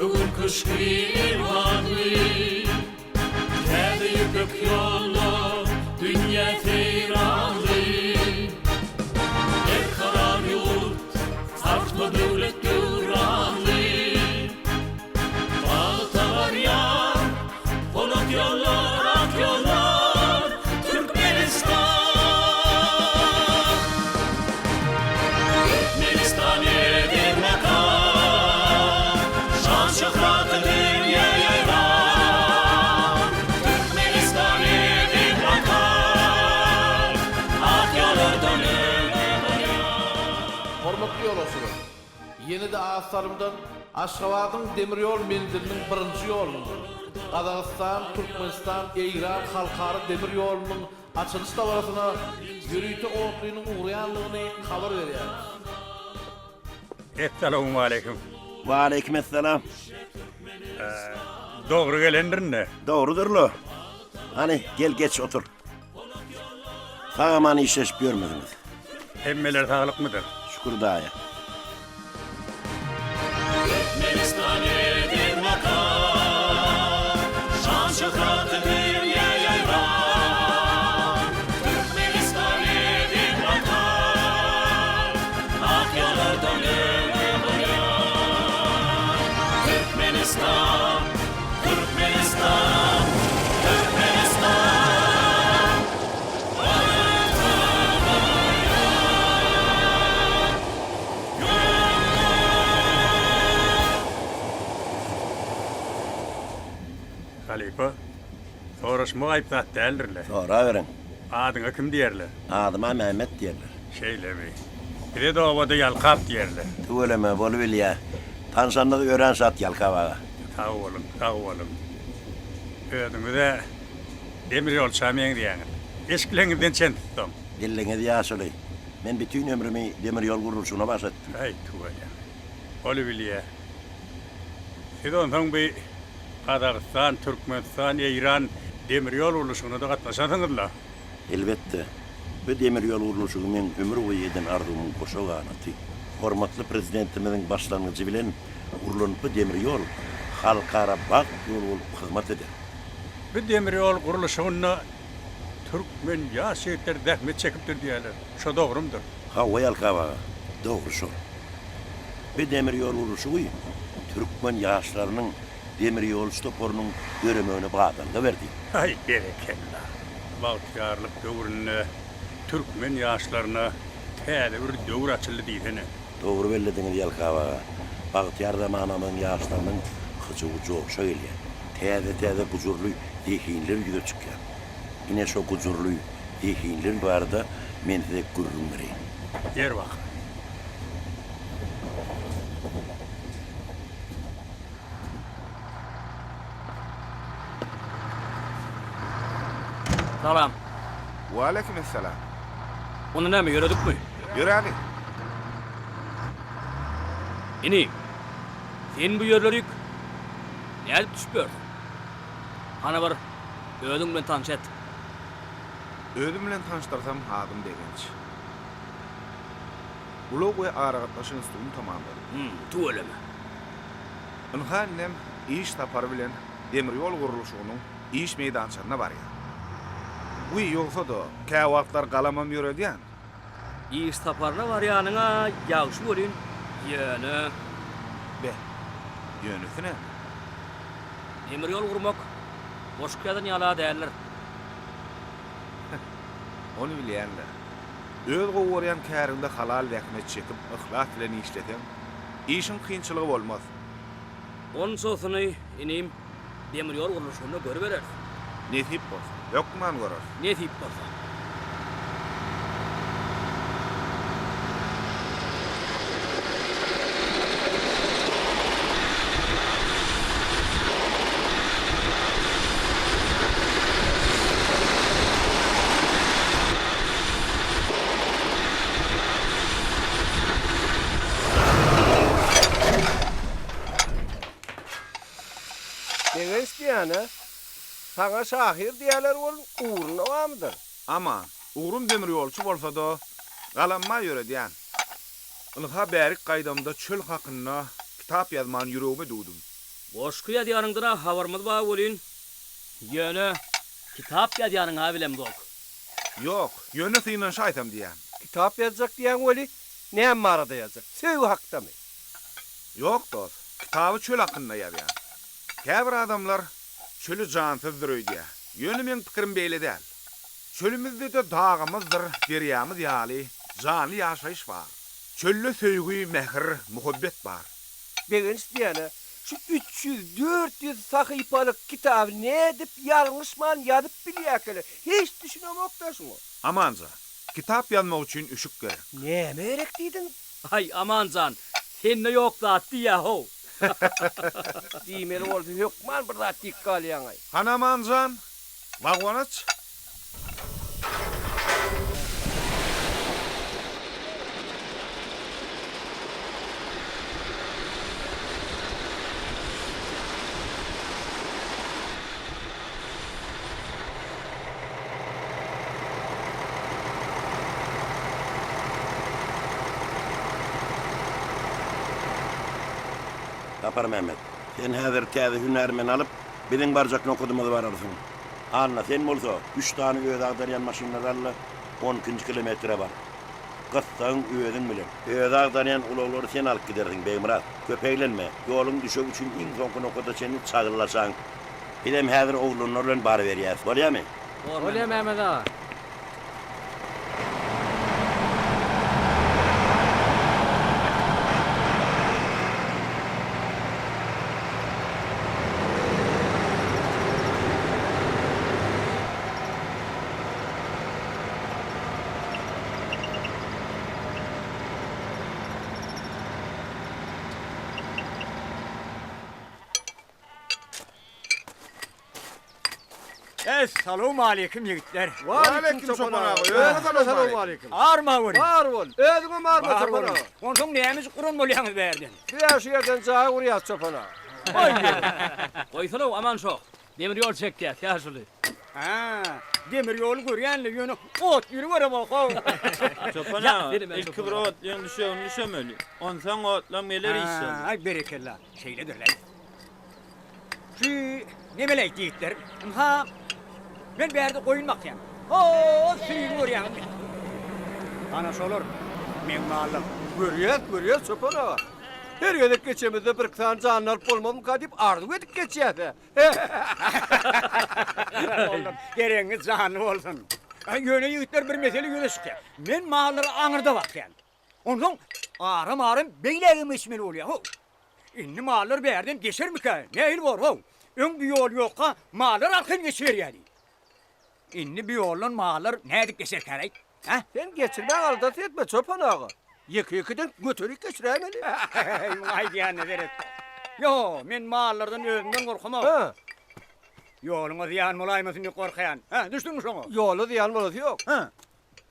Bu gün köşgi eýwanly, Täze ýüpek ýolda dünýä seýranly. Berkarar ýurt, sarsma döwlet döwranly. Bagta barýan polat ýollar, ak ýollar, Türkmenistan! Türkmenistan eziz mekan, Şan-şöhraty dünýä ýaýran. Türkmenistan eziz watan, Ak ýollardan öňe barýan. Hormatly ýolagçylar! Ýene-de az salymdan Aşgabadyň demir ýol menziliniň birinji ýolunda Gazagystan, Türkmenistan, Eýran halkara demir ýolunyň açylyş dabarasyna ýörite otlynyň ugraýandygyny habar berýäris. Essalawmaleýkim. Waleýkim essalam. Dogry gelendirin-dä. Dogrudyr-la. Hany, gel geç otur. Sag-aman işleşip ýörmesiňiz. Hemmeler saglykmydyr? Şükür daýa. Türkmenistan eziz watan, Şan-şöhraty dünýä ýaýran. Türkmenistan eziz watan, Ak ýollardan öňe barýan. Türkmenistan, Türkmenistan, Türkmenistan! Bagta barýan Halypa, soraşmak aýyp zat däldir-le. Soraberiň. Adyňa kim diýerler? Adyma Mämmet diýerler. Şeýlemi? Bize-de obada Ýalkap diýerler. Tüweleme, bolubilýä. Tanşanymyza örän şat, Ýalkap aga. Sag boluň, sag boluň. Özüňiz-ä demir ýolça meňzeýäňiz. Eşikleňizden çen tutsaň. Dilliňiz ýaşuly. Men bütin ömrümi demir ýol gurluşygyna bagyş etdim. Aý, tüweleme. Bolubilýä. Siz onsoň bi Gazagystan, Türkmenistan, Eýran demir ýol gurluşygyna-da gatnaşansyňyz-la? Elbetde. Bu demir ýol gurluşygy meň ömür boýy eden arzuwymyň goşa ganaty. Hormatly Prezidentimiziň başlangyjy bilen gurlan bu demir ýol halkara bagt ýoly bolup hyzmat eder. Bu demir ýol gurluşygynda Türkmen ýaş ýigitleri zähmet çekipdir diýýärler. Şo dogrumdyr? Hawa Ýalkap aga, dogry şol. Bu demir ýol gurluşygy türkmen ýaşlarynyň demir ýolçy toparynyň döremegine badalga berdi. Aý, berekella! Bagtyýarlyk döwründe türkmen ýaşlaryna täze bir döwür açyldy diýsene. Dogry bellediňiz Ýalkap aga. Bagtyýar zamanamyzyň ýaşlarynyň hyjuwy joşa gelýär. Täze-täze gujurly zehinler ýüze çykýar. Ine şo gujurly zehinler barada men size gürrüň bereýin. Ber bakalym. Salam. Waleýkim essalam. Onda näme, ýöredikmi? Ýöräli. Inim, sen bu ýerlerik nädip düşüp ýörsüň? Hany bir özüň bilen tanyş et. Özüm bilen tanyşdyrsam adym Begenç. Ulag we aragatnaşyk institutyny tamamladym. Hum, tüweleme. Ynha indem iş sapary bilen demir ýol gurluşygynyň iş meýdançasyna barýan. Wiý, ýogsa-da, käwagtlar galamam ýöredýän. Iş saparyna barýanyň-a ýagşy welin, ýöne. Be, ýönesi näme? Demir ýol gurmak goşgy ýazan ýaly-a däldir. Heh, ony bilýän-dä. Öz gowy görýän käriňde halal zähmet çekip, yhlas bilen işleseň, işiň kynçylygy bolmaz. Onçasyny, inim, demir ýol gurluşygynda görübereris. Nesip bolsa, hökman göreris. Nesip bolsa. Begenç diýýän-ä? Saňa şahyr diýýäler welin, ugrunda barmydyr? Aman, ugrum demirýolçy bolsa-da, galamma ýöredýän. Ynha bärik gaýdamda çöl hakynda kitap ýazman ýüregime düwdüm. Goşgy ýazýanyňdan-a habarymyz bar welin, ýöne kitap ýazýanyňy-a bilemzok. Ýok, ýöne synanyşaýsam diýýän. Kitap ýazjak diýýäň weli, näme barada ýazjak? Söýgi hakdamy? Ýok dos, kitaby çöl hakynda ýazýan. Käbir adamlar çöli jansyzdyr öýdýär. Ýöne meň pikirim beýle däl. Çölümizde-de dagymyzdyr derýamyz ýaly janly ýaşaýyş bar. Çölde söýgi, mähir, muhabbet bar. Begenç diýýän-ä, şu 300-400 sahypalyk kitaby nädip ýalňyşman ýazyp bilýärkäler, hiç düşünemok-da şuňa. Amanjan, kitap ýazmak üçin üşük gerek. Näme gerek diýdiň? Aý, Amanjan, sende ýok zat diýýä-how. Diýmeli bolsa hökman bir zat diýip galýaň-aý. Hany Amanjan, wagon aç. Saparmämmet, sen häzir täze hünärmeni alyp, biziň barjak nokadymyza bararsyň. Anna, sen bolsa, üç sany özi agdarýan maşynlary al-da, on ikinji kilometre bar. Gyssagyň özüň bilen. Özi agdarýan ulaglary sen alyp gidersiň, Begmyrat. Köp eglenme, ýoluň düşegi üçin iň soňky nokada çenli çagyllaşaň. Bizem häzir oglanlar bilen baryberýäs. Bolýamy? Bolýa Mehmet aga. Essalawmaleýkim ýigitler. Waleýkim çopan aga. Özüňe salowmaleýkim. Arma görüň. Bar bol. Özüňem arma çopan aga. Onsoň nämejik guran bolýaňyz bärden? Biz-ä şu ýerden jaý gurýas çopan aga. Goý ýeri. Goýsana Aman şoh. Demir ýol çekýäs ýaşuly. Hä, demir ýoly görýän-le, ýöne otlyny göremok-ow. Çopan aga, ilki bir otlyň düşegini düşemeli. Onsoň otlam geler işşalla. Aý, berekella. Şeýledir-läý. Şu nemeleýt ýigitler, ynha, men bärde goýun bakýan. Ho-o, sürini görýäňizmi? Ana şolar, meň mallam. Görýäs, görýäs, çopan aga. Her gezek geçemizde birki sany janyny alyp bolmazmyka diýip arzuw edip geçýäs-ä. Oglum, geregiňiz janly bolsun. Ýöne ýigitler bir mesele ýüze çykýar. Men mallary aňyrda bakýan. Onsoň aram-aram beýlägem geçmeli bolýar, how. Indi mallar bärden geçermikä, nähili bor, how? Öň bu ýol ýokka, mallar arkaýyn geçiberýärdi. Indi bu ýoldan mallar nädip geçerkäräý, hä? Sen geçirmäň aladasy etme, çopan aga. Ýeke-ýekeden göterip geçiräýmeli. Heý, muň aýdýanyna seret. Ýo, men mallardan özümden gorkamok. Hä. Ýoluňa zyýan bolaýmasyn diýip gorkaýan. Hä, düşdüňmi şoňa? Ýola zyýan bolasy ýok. Hä.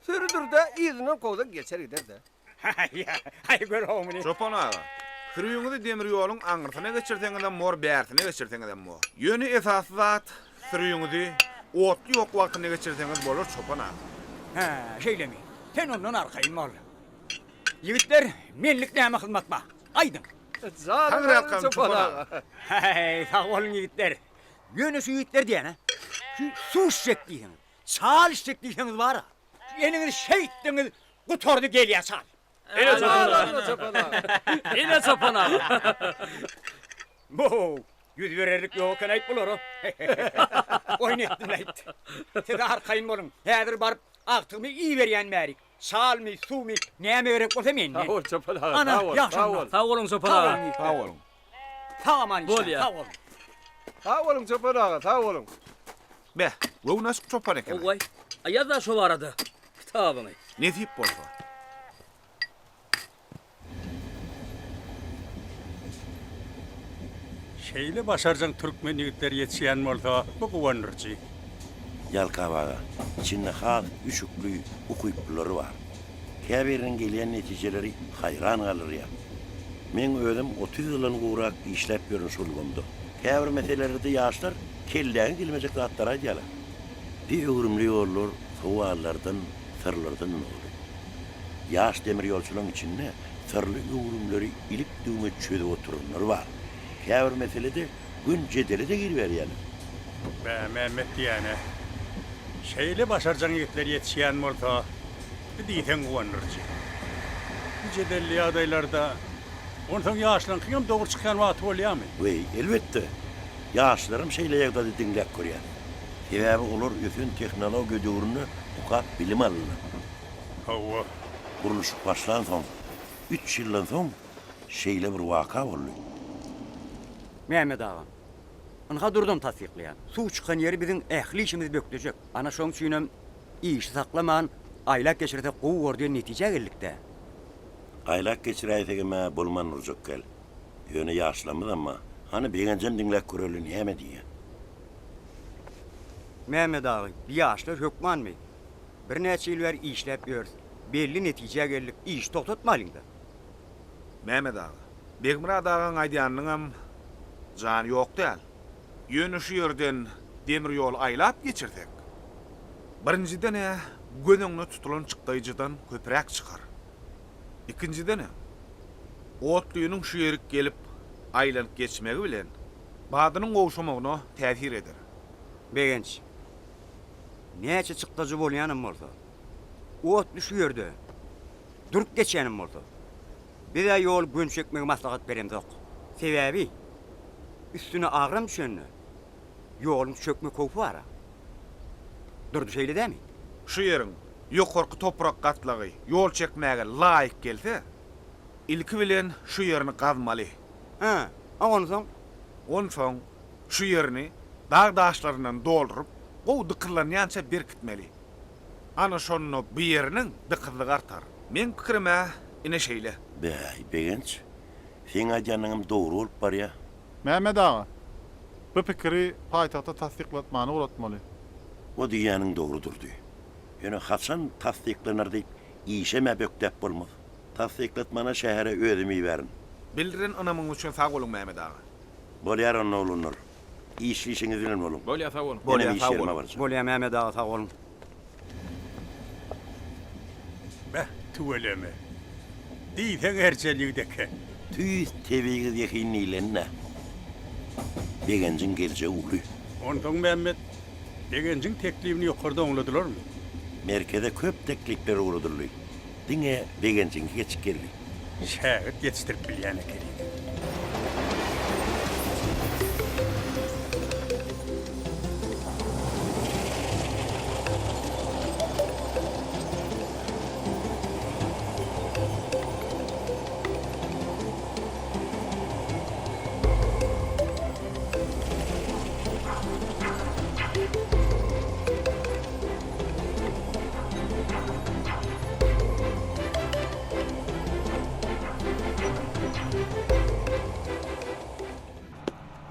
Sürüdir-de, yzyndan kowsaň geçer gider-de. Haý, gör-ow muny. Çopan aga, sürüňizi demir ýoluň aňyrsyna geçirseňizem bor, bärsine geçirseňizem bor. Ýöne esasy zat, sürüňizi otly ýok wagtynda geçirseňiz bolar, çopan aga. Hä, şeýlemi? Sen ondan arkaýyn bol. Ýigitler, menlik näme hyzmat bar? Aýdyň. Janyň çopan aga. Häý, sag boluň ýigitler. Ýöne şu ýigitler diýýän-ä, şu suw içjek diýseňiz, Çal içjek diýseňiz bar-a. Eliňizi şeýtdiňiz, gutardy gelýä çal. Ene çopan aga. Ene çopan aga. Bow, ýüz bererlik ýok eken-aýt bulara. Oýun etdim-läýt. Siz arkaýyn boluň, häzir baryp agtygymy iberýän bärik. Çalmy, suwmy, näme gerek bolsa menden. Sag bol çopan aga, Ana, sag bol, ýagşy sag bol. Sag boluň çopan aga. Sag boluň. Sag aman işläň, Bolýa. sag boluň. Sag boluň çopan aga, sag boluň. Beh, göwnaçyk çopan eken-aý. Goý, ýaz-da şo barada kitabyňy. Nesip bolsa. Şeýle başarjaň türkmen ýigitleri ýetişýän bolsa, bu guwandyryjy. Ýalkap aga, içinde has üşükli, ukyplylary bar. Käbiriniň gelýän netijeleri haýran galdyrýar. Meň özüm 30 ýyldan gowrak işläp ýörün şu ulgamda. Käbir meselelerde ýaşlar kelläňe gelmejek zatlary aýdýarlar. Bi öwrümli ýollar sowallardan, syrlardan doly. Ýaş demirýolçularyň içinde syrly öwrümleri ilik-düwme çözüp oturanlar bar. Käbir meselede göni jedele-de giriberýärler. Bä, Mämmet diýýän-ä. Şeýle başarjaň ýigitler ýetişýän bolsa, bu diýseň guwandyryjy. Bu jedelli ýagdaýlarda onsoň ýaşlaryňkyňam dogry çykýan wagty bolýarmy? Weý, elbetde. Ýaşlaram şeýle ýagdaýda diňläp görýär. Sebäbi olar ösen tehnologiýa döwründe okap bilim aldylar. Hawa. Gurluşyk başlansoň, üç ýyldan soň şeýle bir waka boldy. Mämmet agam, ynha Durdam tassyklaýan. Suw çykan ýeri biziň ähli işimizi bökdejek. Ana şoň üçinem işi saklaman, aýlap geçirsek gowy bor diýen netijä geldik-dä. Aýlap geçiräýsegem-ä bolman durjak gel. Ýöne ýaşlamyzam-a. Hany Begenjem diňläp göreli näme diýýä. Mämmet aga, bi ýaşlar hökmanmy? Birnäçe ýyl bäri işläp ýörüs. Belli netijä geldik, işi togtatmalyň-da. Mämmet aga, Begmyrat agaň aýdýanynyňam jany ýok däl. Ýöne şu ýerden demir ýol aýlap geçirsek, birinjiden-ä göz öňünde tutulan çykdaýjydan köpräk çykar. Ikinjidenem, otlynyň şu ýerik gelip aýlanyp geçmegi bilen badynyň gowşamagyna täsir eder. Begenç, näçe çykdajy bolýanam bolsa, otly şu ýerde durup geçýänem bolsa, biz-ä ýoly göni çekmegi maslahat beremzok. Sebäbi, üstüne agram düşende, ýoluň çökmek howpy bar-a. Durdy şeýle dämi? Şu ýeriň ýokarky toprak gatlagy ýol çekmäge laýyk gelse, ilki bilen şu ýerini gazmaly. Hä, a onsoň? Onsoň şu ýerini dag daşlaryndan dolduryp, gowy dykyzlanýança berkitmeli. Ana şonda bu ýeriniň dykyzlygy artar. Meň pikirim-ä ine şeýle. Bäý, Begenç, seň aýdýanyňam dogry bolup barýa. Mämmet aga, bu pikiri paýtagta tassyklatmany ugratmaly. O diýýäniň dogry Durdy. Ýöne haçan tassyklanar diýip işem-ä bökdäp bolmaz. Tassyklatmana şähere özüm ibärin. Bildiren ynamyňyz üçin sag boluň Mämmet aga. Bolýar onda oglanlar. Işli işiňiz bilen boluň. Bolýar sag boluň. Menem Bolýar iş sag ýerime boluň. barjak. Bolýar Mämmet aga sag boluň. Beh, tüweleme. Diýseň erjel ýigit eken. Tüýs tebigy zehin diýleni-dä. Begenjiň geljegi uly. Onsoň Mämmet, Begenjiň teklibini ýokarda oňladylarmy? Merkeze köp teklipler ugradyldy. Diňe Begenjiňki geçip geldi. Şägirt ýetişdirip bilýän ekeniň.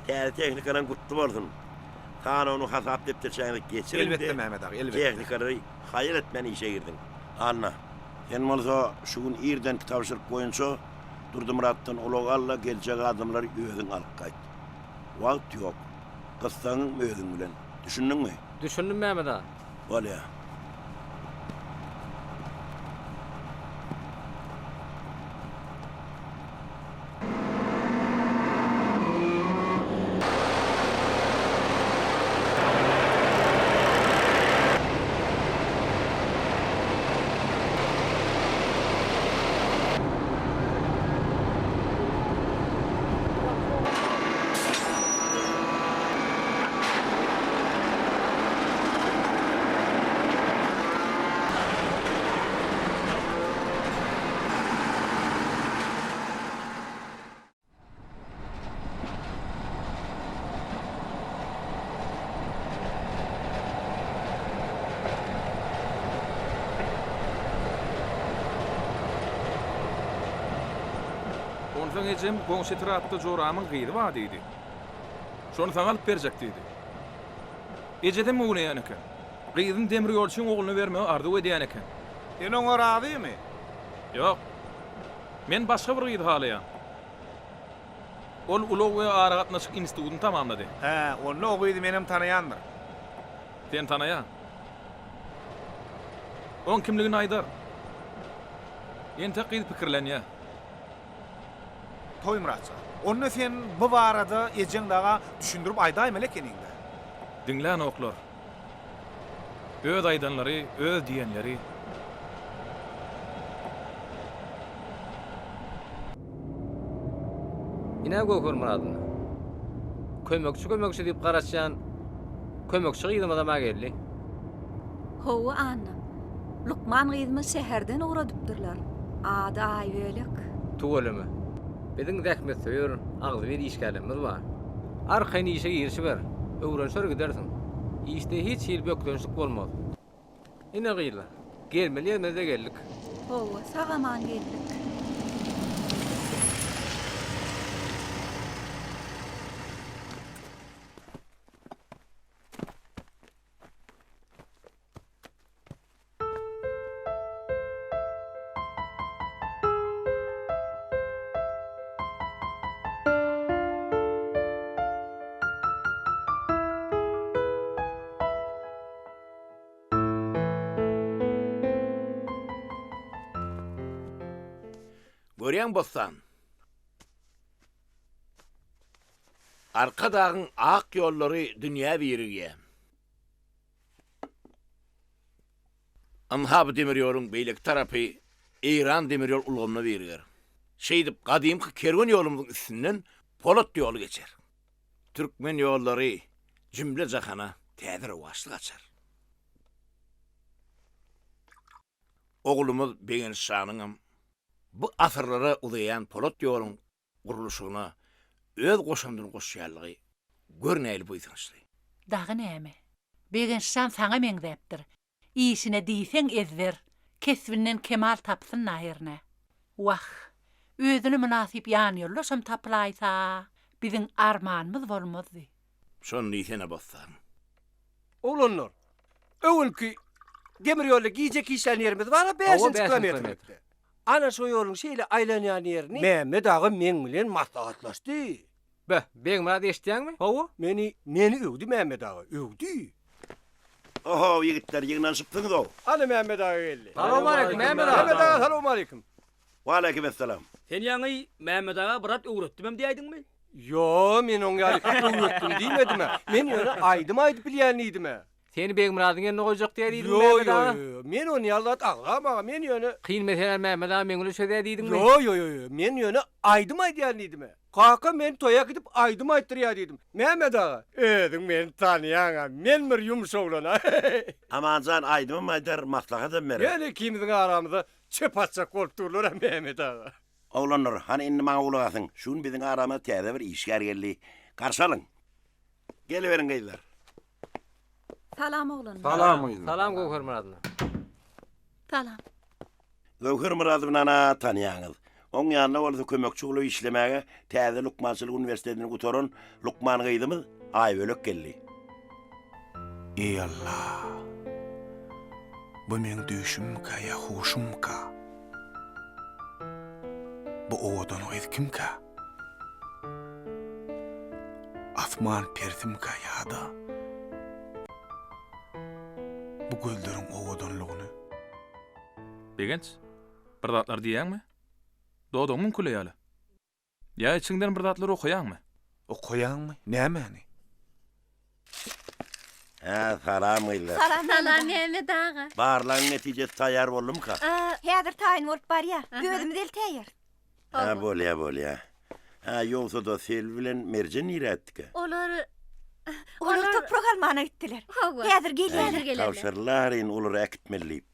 Täze tehnikalaň gutly bolsun. Kanuny hasap depderçäňize geçiriň-de, Elbetde Mehmet aga, elbetde. tehnikalary haýal etmän işe girdiň. Anna, sen bolsa şu gün irdenki tabşyryk boýunça Durdymyratdan ulag al-da, geljek adamlary özüň alyp gaýt. Wagt ýok. Gyssagyň özüň bilen. Düşündiňmi? Düşündim Mehmet aga. Bolýa. Onsoň ejem goňşy etrapda joramyň gyzy bar diýdi. Şony saňa alyp berjek diýdi. Ejesem göwneýän eken. Gyzyny demir ýolçyň ogluna bermegi arzuw edýän eken. Sen oňa razymy? Ýok. Men başga bir gyzy halaýan. Ol ulag we aragatnaşyk institutyny tamamlady. Hä, onda o gyzy menem tanaýandyr. Sen tanaýaň. Oň kimligini aýdar. Entek gyz pikirlenýär. Toýmyrat jan. Onda sen bu barada ejeň daga düşündirip aýdaýmaly ekeniň-dä. Diňlänoklar. Öz aýdanlary, öz diýenleri. Ine Göwher Myradyna. Kömekçi kömekçi diýip garaşýan kömekçi gyzymyzam-a geldi. Hawa, Anna. Lukman gyzymyz şäherden ugradypdyrlar. Ady Aýbölek. Tüweleme. Biziň zähmetsöýer, agzybir işgärlerimiz bar. Arkaýyn işe girişiber, öwrenişer gidersiň. Işde hiç hili bökdençlik bolmaz. Ine gyzlar, gelmeli ýerimize geldik. Hawa, sag-aman geldik. Görýäň Bossan. Arkadagyň ak ýollary dünýä birigýär. Ynha bu demir ýoluň beýleki tarapy Eýran demir ýol ulgamyna biriger. Şeýdip gadymky kerwen ýolumyzyň üstünden polat ýoly geçer. Türkmen ýollary jümle-jahana täze rowaçlyk açar. Oglumyz Begenç şanyňam bu asyrlara uzaýan polat ýoluň gurluşygyna öz goşandyny goşýanlygy gör nähili buýsançly. Dagy näme? Begençjan saňa meňzäpdir. Işine diýseň ezber, kesbinden kemal tapsyn-a hernä. Wah, özüne mynasyp ýanýoldaşam tapylaýsa, biziň armanymyz bolmazdy. Şony diýsene Bossan. Oglanlar, öwelki demir ýolda gijeki işlän ýerimiz bar-a bäşinji kilometrlikde. Ana şo ýoluň şeýle aýlanýan ýerini Mämmet aga meň bilen maslahatlaşdy. Beh, Begmyrat eşidýäňmi? Hawa. Meni, meni öwdi Mämmet aga, öwdi. Oho, ýigitler, ýygnanyşypsyňyz-ow. Ana Mämmet aga geldi. Salowmaleýkim, Mämmet aga. Mämmet aga, salowmaleýkim. Waleýkim essalam. Sen ýaňy Mämmet aga bir at öwretdimem diýäýdiňmi? Ýo, men oň ýaly öwretdim diýmedim-ä. Men ýöne aýdym aýdyp bilýän diýdim-ä. Seni Begmyradyň ýerine goýjak diýä diýdiňmi Ýo, Mämmet ýo, aga? ýo, ýo, men ony ýaly zat agzam aga, men ýöne. Kyn meseläni Mämmet aga meň bilen çözýä diýdiňmi? Ýo, ýo, ýo, ýo, men ýöne aýdym aýdýan diýdim-ä. Kaka meni toýa gidip aýdym aýtdyrýa diýdim. Mämmet aga, özüň meni tanýaň-a, men bir ýumuş oglan-a. Amanjan aýdymam aýdar, maslahatam berer. Ýöne ikimiziň aramyza çöp atjak bolup durlar-a Mämmet aga. Oglanlar, hany indi maňa gulak asyň. Şu gün biziň aramyza täze bir işgär geldi. Garşy alyň. Geliberiň gyzlar. Salam oglanlar. Salam gyzlar. Salam Göwher Myradowna. Salam. Göwher Myradownany tanýaňyz. Oň ýanynda bolsa kömekçi bolup işlemäge täze lukmançylyk uniwersitetini gutaran lukman gyzymyz Aýbölek geldi. Eý Alla! Bu meň düýşümmika ýa huşummyka? Bu owadan gyz kimkä? Asman perisimika ýa-da bu gözleriň owadanlygyny. Begenç, bir zatlar diýýäňmi? Dodagyň müňküle ýaly. Ýa içiňden bir zatlar okaýaňmy? Okaýaňmy? Nämäni? Hä, salam gyzlar. Salam, Salam Mehmet aga. Barlagyň netijesi taýýar boldumyka? Häzir taýyn bolup barýa. Özümiz eltäýeris. Hä, bolýa, bolýa. Hä, ýogsa-da Selbi bilen Merjen nirä gitdikä? Olar Olar toprak almana gitdiler. Hawa. Häzir gelýärler. Häzir gelerler. Tabşyrylaryn olary äkitmeli diýip.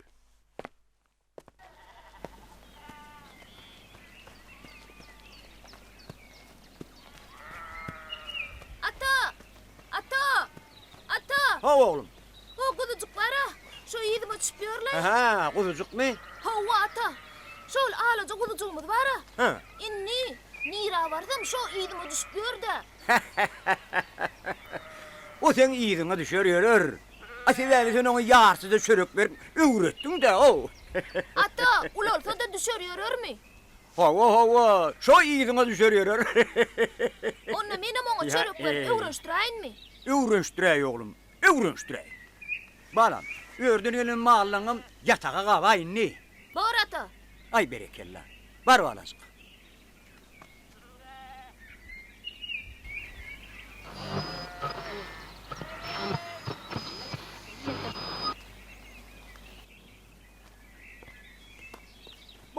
Ata! Ata! Ata! Hawa oglum. Ho guzujyk bar-a, şo yzyma düşüp ýörle. Hä, guzujykmy? Hawa ata. Şol alaja guzujygymyz bar-a. Hä. Indi nirä barsam şo yzyma düşüp ýör-dä. O seň yzyňa düşer ýörer. A sebäbi sen oňa ýarsyda çörek berip öwretdiň-dä-ow. Ata, ulalsa-da düşer ýörermi? Hawa, hawa, şo yzyňa düşer ýörer. Onda menem oňa çörek berip öwrenişdiräýinmi? Öwrenişdiräý, oglum, öwrenişdiräý. Balam, örden gelen mallaňam ýataga gabaý indi. Bor, ata. Aý, berekella. Bar, balajyk.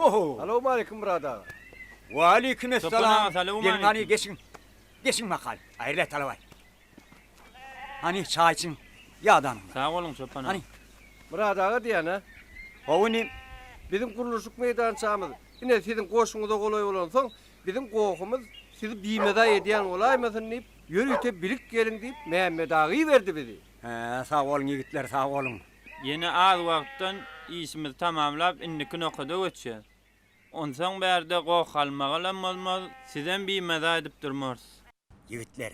Oho! Salowmaleýkim Myrat aga. Waleýkimessalam. Geliň hany geçiň. Geçiň bakaly. Aýryl Talabaý. Hany çaý içiň. Ýadanyňlar. Sag boluň çopan aga. Hany. Myrat aga diýýän-ä. Hawa inim. Biziň gurluşyk meýdançamyz ine siziň goşuňyza golaý bolansoň, biziň gohumyz sizi bimeza edýän bolaýmasyn diýip, ýörite bilip geliň diýip, Mämmet aga iberdi bizi. Hä, sag boluň ýigitler, sag boluň. Ýene az wagtdan işimizi tamamlap indiki nokada göçýäs. Onsoň bärde goh-galmagalam bolmaz, sizem bimaza edip durmarys. Ýigitler,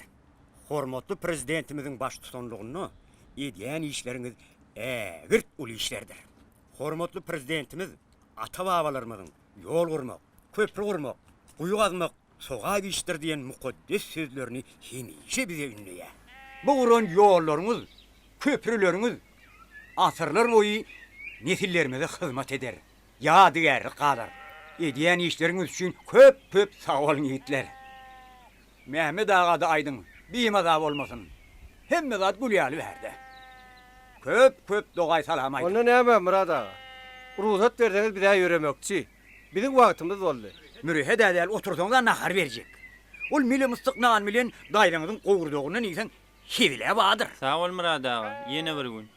hormatly Prezidentimiziň baştutanlygynda edýän işleriňiz ägirt uly işlerdir. Hormatly Prezidentimiz ata-babalarymyzyň ýol gurmak, köpri gurmak, guýy gazmak sogap işdir diýen mukaddes sözlerini hemişe bize ündeýär. Bu guran ýollaryňyz, köprüleriňiz asyrlar boýy nesillerimize hyzmat eder. Ýadygärlik galar. Edýän işleriňiz üçin köp köp sag boluň ýigitler. Mehmet agada aýdyň bimaza bolmasyn. Hemme zat gül ýaly bärde. Köp köp dogaý salam aýdyň. Onda näme Myrat aga. Rugsat berseňiz bizä ýöremekçi. Biziň wagtymyz boldy. Mürehe-dä däl otursaňyza nahar berjek. Ol mele myssyk nan bilen daýzaňyzyň gowurdagyndan iýseň hezil-ä bardyr. Sag bol Myrat aga, ýene bir gün.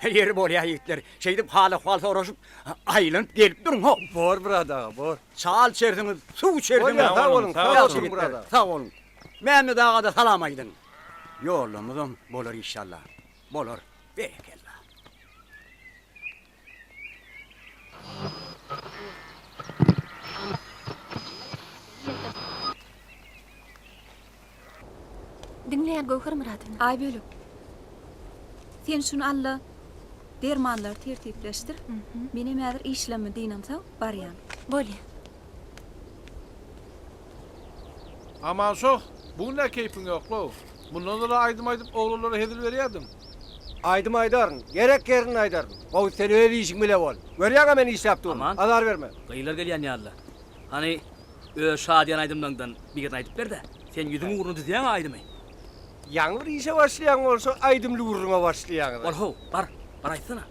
Ýeri bolýa ýigitler, şeýdip hal-ahwal soraşyp, aýlanyp gelip duruň how. Bor Myrat aga, bor. Çal içersiňiz, suw içersiňiz. Bolýa, sag boluň, sag Ýagşy boluň ýigitler, Myrat aga. sag boluň. Mämmet aga-da salam aýdyň. Ýollamyzam bolar işşallah. Bolar. Berekella. Diňleýän Göwher Myradowna. Aýbölek. Sen şuny al-da, dermanlary tertipleşdir. Menem häzir işlemimi dynamsoň, barýan. Bolýa. Aman şoh, bu gün nä keýpiň ýok-low? Mundan ozal-a aýdym aýdyp oglanlara hezil berýärdiň. Aýdym aýdaryn, gerek ýerinde aýdaryn. Gowusy sen öz işiň bile bol. Görýäň-ä men işläp durun. Aman. Azar berme. Gyzlar gelýän ýaly-la. Hany, öz şadyýan aýdymlaňdan birini aýdyp ber-dä. Sen ýüzüň ugruna düzýäň-ä aýdymy. Ýaňy bir işe başlaýaň bolsa aýdymly gürrüňe başlaýaňyz. Bol how, bar, bar aýtsana.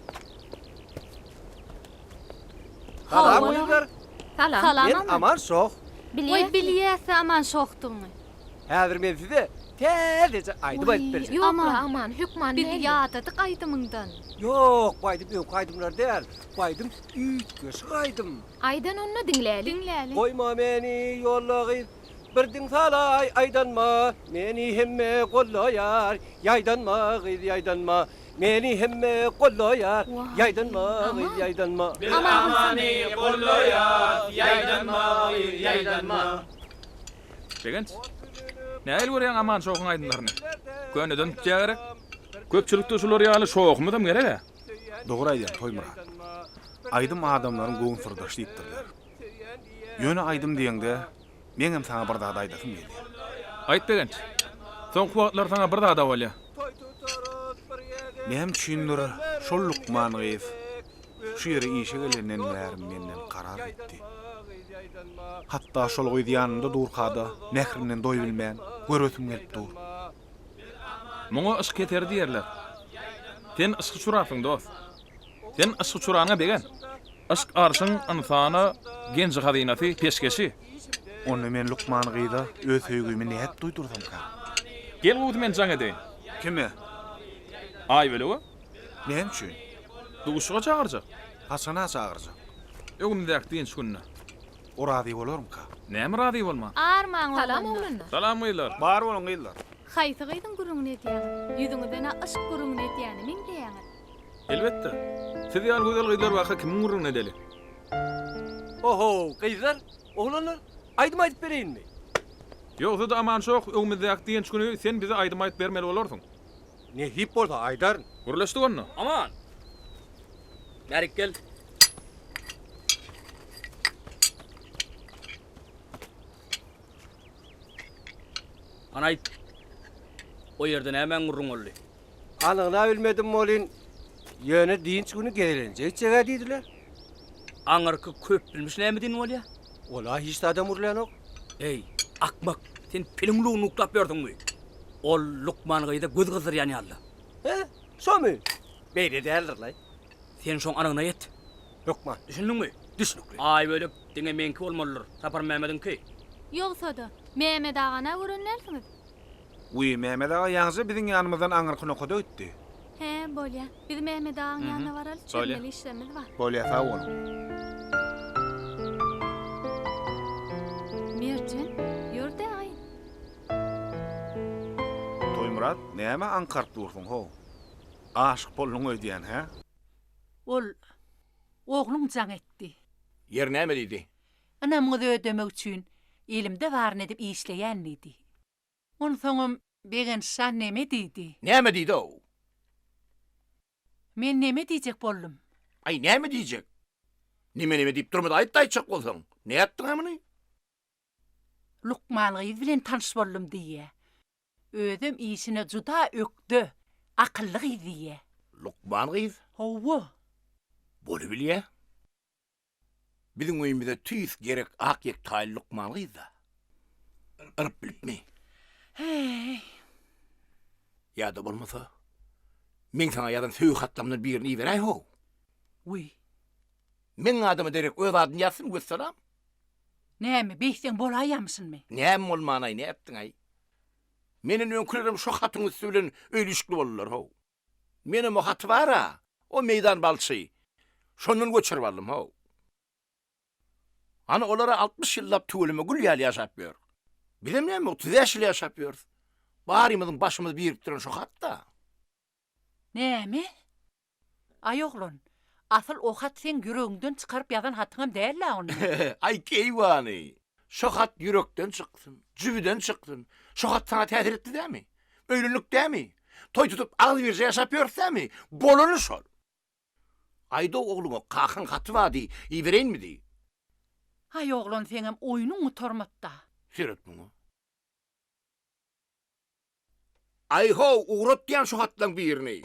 Salam gyzlar. Salam. Salam Men Aman şoh. Goý bilýäs Aman şohdugyňy. Häzir men size täzeje aýdym aýdyp berjek. Ýok Aman, hökman Biz ýadadyk aýdymyňdan. Ýok, bu aýdym öňki aýdymlar däl. Bu aýdym üýtgeşik aýdym. Aýdan onda diňläli. Diňläli. Goýma meni ýolda gyz, bir diň salaý aýdanma, meni hemme gollaýar, ýaýdanma gyz ýaýdanma, meni hemme gollaýar, ýaýdanma gyz ýaýdanma. Biz Amany gollaýas, ýaýdanma gyz ýaýdanma. Begenç, nähili görýäň Aman şohuň aýdymlaryny? Köneden tutýa gerek? Köpçülikde şular ýaly şohumyzam gereg-ä. Dogry aýdýaň Toýmyrat. Aýdym adamlaryň göwün syrdaşy diýipdirler. Ýöne aýdym diýeňde meňem saňa bir zat aýdasym gelýär. Aýt Begenç. Soňky wagtlar saňa bir zada bolýa. Näme üçindir şol lukman gyz şu ýere işe gelenden bäri menden karar gitdi. Hatda şol gyz ýanymda durka-da mährinden doýubilmän göresim gelip dur. Muňa yşk ýeteri diýerler. Sen yşky çurarsyň, dost. Sen yşky çuranyňa begen. Yşk arşyň ynsana genji-hazynasy, peşgeşi. Onda men lukman gyza öz söýgimi nädip duýdursamkam? Gel gowusy men jaň edeýin. Kime? Aýbölege. Näme üçin? Duşuşyga çagyrjak. Haçana çagyrjak? Öňümizdäki dynç gününe. O razy bolarmyka? Näme razy bolman? Armaň oglanlar. Salam oglanlar. Salam gyzlar. Bar boluň gyzlar. Haýsy gyzyň gürrüňini edýäňiz? Ýüzüňizden-ä yşk gürrüňini edýäne meňzeýäňiz. Elbetde. Siz ýaly gözel gyzlar barka kimiň gürrüňini edeli? Ohow, gyzlar, oglanlar, aýdym aýdyp bereýinmi? Ýogsa-da Aman şoh, öňümizdäki dynç güni sen bize aýdym aýdyp bermeli bolarsyň. Nesip bolsa aýdaryn. Gürleşdik onda. Aman! Bärik gel. Hany aýt. O ýerde nämäň gürrüň boldy? Anygyna bilmedim welin, ýöne dynç güni gezelenje gitjeg-ä diýdiler. Aňyrky köpbilmiş näme diýen bolýa? Ol-a hiç zadam gürlänok. Eý, akmak, sen piliň luguny uklap ýörsüňmi? Ol lukman gyza göz gyzdyrýan ýaly-la. Hä, şomy? Beýle däldir-laý. Sen şoň anygyna ýet. Hökman. Düşündiňmi? Düşnükli. Aýbölek diňe meňki bolmalydyr, Saparmämmediňki. Ýogsa-da, Mehmet agany-a gören dälsiňiz? Wiý, Mehmet aga ýaňyja biziň ýanymyzdan aňyrky nokada gitdi. Hä, bolýa. Biz Mehmet agaň ýanyna baraly, çözmeli işlerimiz bar. Bolýa, sag boluň. Merjen, ýör-dä aý. Toýmyrat, nämä aňkaryp dursuň, how? Aşyk bolduň öýdýän, hä? Ol, ogluň jaň etdi. Ýeri näme diýdi? Ynamyňyzy ödemek üçin elimde baryny edip işleýän diýdi. Onsoňam Begenç jan neme diýdi? Näme diýdi-ow? Men neme diýjek boldum? Aý, näme diýjek? Neme-neme diýip durma-da aýt-da aýtjak bolsaň. Nätdiň-ä muny? Lukman gyz bilen tanyş boldum diýýä. Özem işine juda ökde, akylly gyz diýýä. Lukman gyz? Hawa. Bolubilýä. Biziň öýümize tüýs gerek ak ýektaýly lukman gyz-da. Yryp bilipmi? Heý. Ýa-da bolmasa, meň saňa ýazan söýgi hatlarymdan birini iberäý-how. Wiý. Meň adyma derek öz adyny ýazsyn, wessalam. Näme, beýtseň bolaýýamyşynmy? Näme bolmanaý, nätdiň-aý? Menden öňkülerem şo hatyň üsti bilen öýli-işikli boldular-how. Menem o haty bar-a, o meýdan balçy. Şondan göçürip aldym-how. Hany olar-a 60 ýyllap tüweleme gül ýaly ýaşap ýör. Bizem näme 35 ýyl ýaşap ýörüs. Barymyzyň başymyzy birikdiren şo hat-da. Näme? Aý oglan, asyl o hat seň ýüregiňden çykaryp ýazan hatyňam däl-ä onda. Aý keýwany, şo hat ýürekden çyksyn, jübüden çyksyn, şo hat saňa täsir etdi dämi? Öýlendik dämi? Toý tutup agzybirje ýaşap ýörüs dämi? Bolany şol. Aýdow ogluňa kakaň haty bar diý, ibereýinmi diý. Aý oglan seňem oýnuň gutarmady-da. Seret muňa. Aý-how, ugrat diýýän şu hatlaň birini.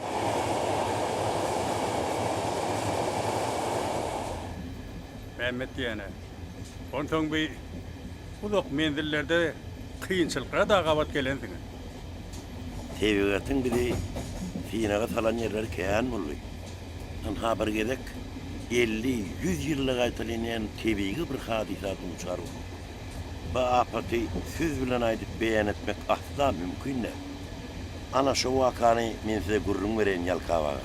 Mämmet diýene. Onsoň bi uzak menzillerde kynçylyklara-da gabat gelensiňiz. Tebigatyň bizi synaga salan ýerleri kän boldy. Ynha bir gezek 50, 100 ýylda gaýtalanýan tebigy bir hadysa duçar bolduk. Bu apaty söz bilen aýdyp beýan etmek asla mümkin däl. Ana şo wakany men size gürrüň bereýin Ýalkap aga.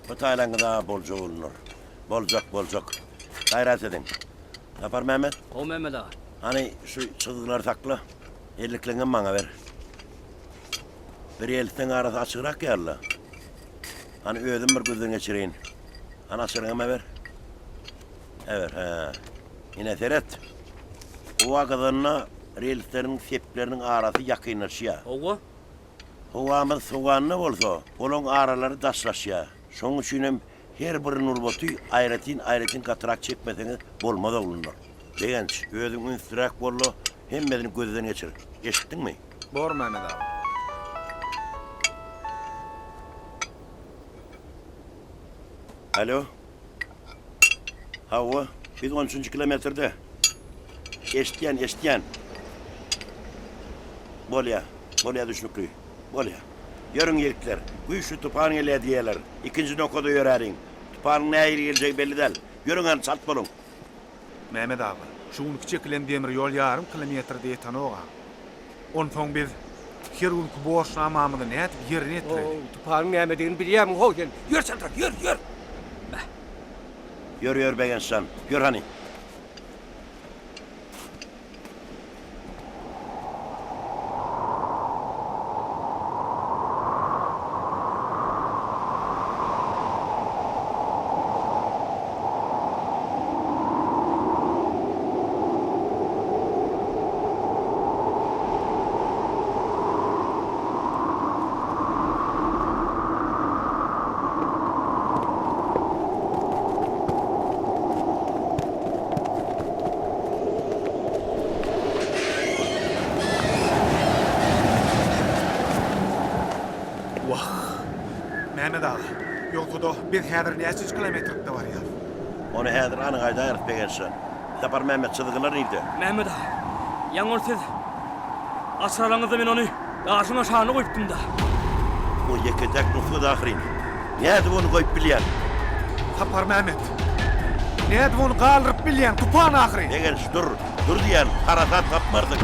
Bu taýlaňyz-a boljak bolunur. Boljak, boljak. Gaýrat ediň. Saparmämmet. How, Mehmet aga. Hany, şu çyzgylary sakla. Ellikleňem maňa ber. Bir eltseň arasy açygrak ýaly-la. Hany, özüm bir gözden geçireýin. Hany, açaryňam-a ber. Äber, hä. Ine, seret. Howa gyzanda relsleriň sepleriniň arasy ýakynlaşýar. Hawa. Howamyz sowanda bolsa, olaň aralary daşlaşýar. Şonuň üçinem her bir nurbaty aýratyn-aýratyn gatyrak çekmeseňiz bolmaz oglanlar. Begenç, özüň ünsliräk bol-da, hemmesini gözden geçir. Eşitdiňmi? Bor, Mehmet aga. Alo. Hawa, biz on üçünji kilometrde. Eşitýän, eşitýän. Bolýa, bolýa düşnükli. Bolýa. Ýörüň ýigitler, güýçli tupan gelýär diýýärler. Ikinji nokada ýöräliň. Tupanyň nähili geljegi belli däl. Ýörüň hany, çalt boluň. Mehmet aga, şu günki çekilen demir ýol ýarym kilometre-de ýetenog-a. Onsoň biz her günki borçnamamyzy nädip ýerine ýetireli? Ow, tupanyň nämedigini bilýärmiň how sen? Ýör çaltrak, ýör, ýör! Beh. Ýör, ýör Begenç jan, ýör hany. Bolsa-da, biz häzir näçinji kilometrikde barýas? Ony häzir anyk aýdaýarys, Begenç jan. Saparmämmet, çyzgylar nirde? Mämmet aga, ýaňy ol siz açar alaňyzda men ony daşyň aşagyna goýupdym-da. O ýeke-täk nusgady ahyryn. Nädip ony goýup bilýäň? Saparmämmet, nädip ony galdyryp bilýäň? Tupan ahyryn! Begenç, dur! Dur diýýän, harasat gapmarsyň.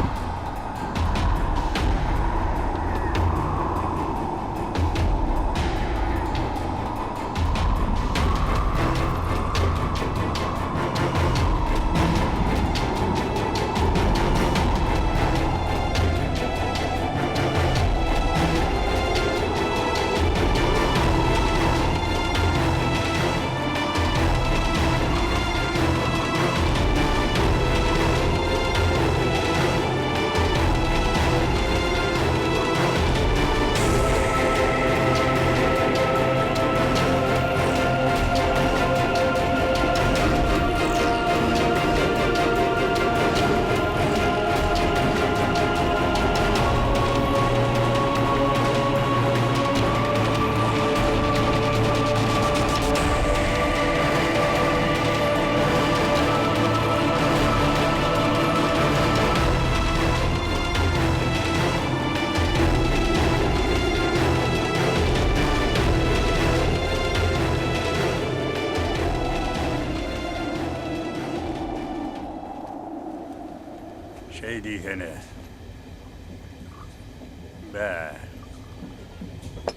Şeý diýsene. Bä.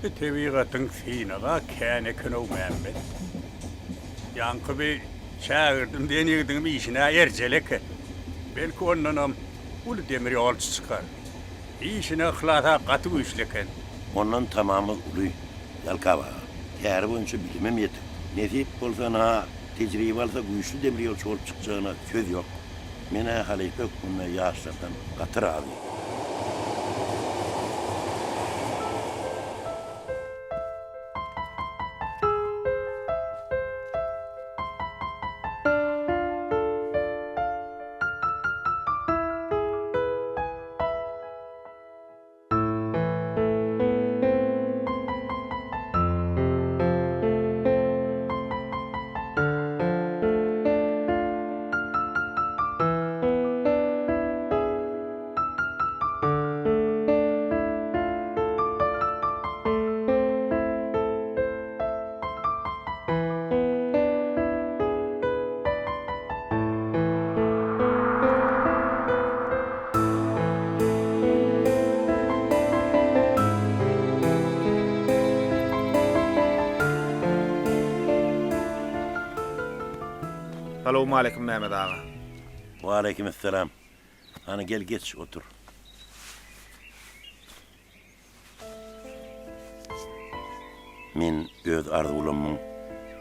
Bu tebigatyň synagy-a kän eken-ow, Mämmet. Ýaňky bi şägirdim diýen ýigidiňem işine erjel eken. Belki ondanam uly demir ýolçy çykar. Işine yhlas-a gaty güýçli eken. Ondan tamamyz uly, Ýalkap aga. Käri boýunça bilimem ýetik. Nesip bolsa, ynha, tejribe alsa güýçli demir ýolçy bolup çykjagyna söz ýok. Men-ä halypa hökmünde ýaşlardan gaty razy. Salowmaleýkim Mehmet aga. Waleýkimessalam. Hany gel geç otur. Men öz arzuwlamyň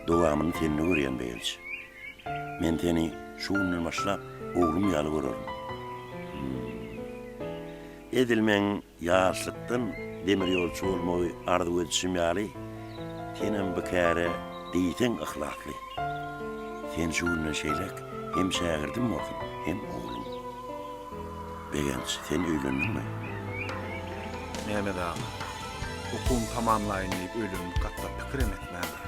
dowamyny sende görýän Begenç. Men seni şu günden başlap oglum ýaly görerin. Edil meň ýaşlykdan demirýolçy bolmagy arzuw edişim ýaly, senem bu käre diýseň yhlasly. Sen şu günden şeýläk hem şägirdim borsuň, hem oglum. Begenç, sen öýlendiňmi? Mehmet aga, okuwymy tamamlaýyn diýip öýlenmek hakda pikirem etmändir.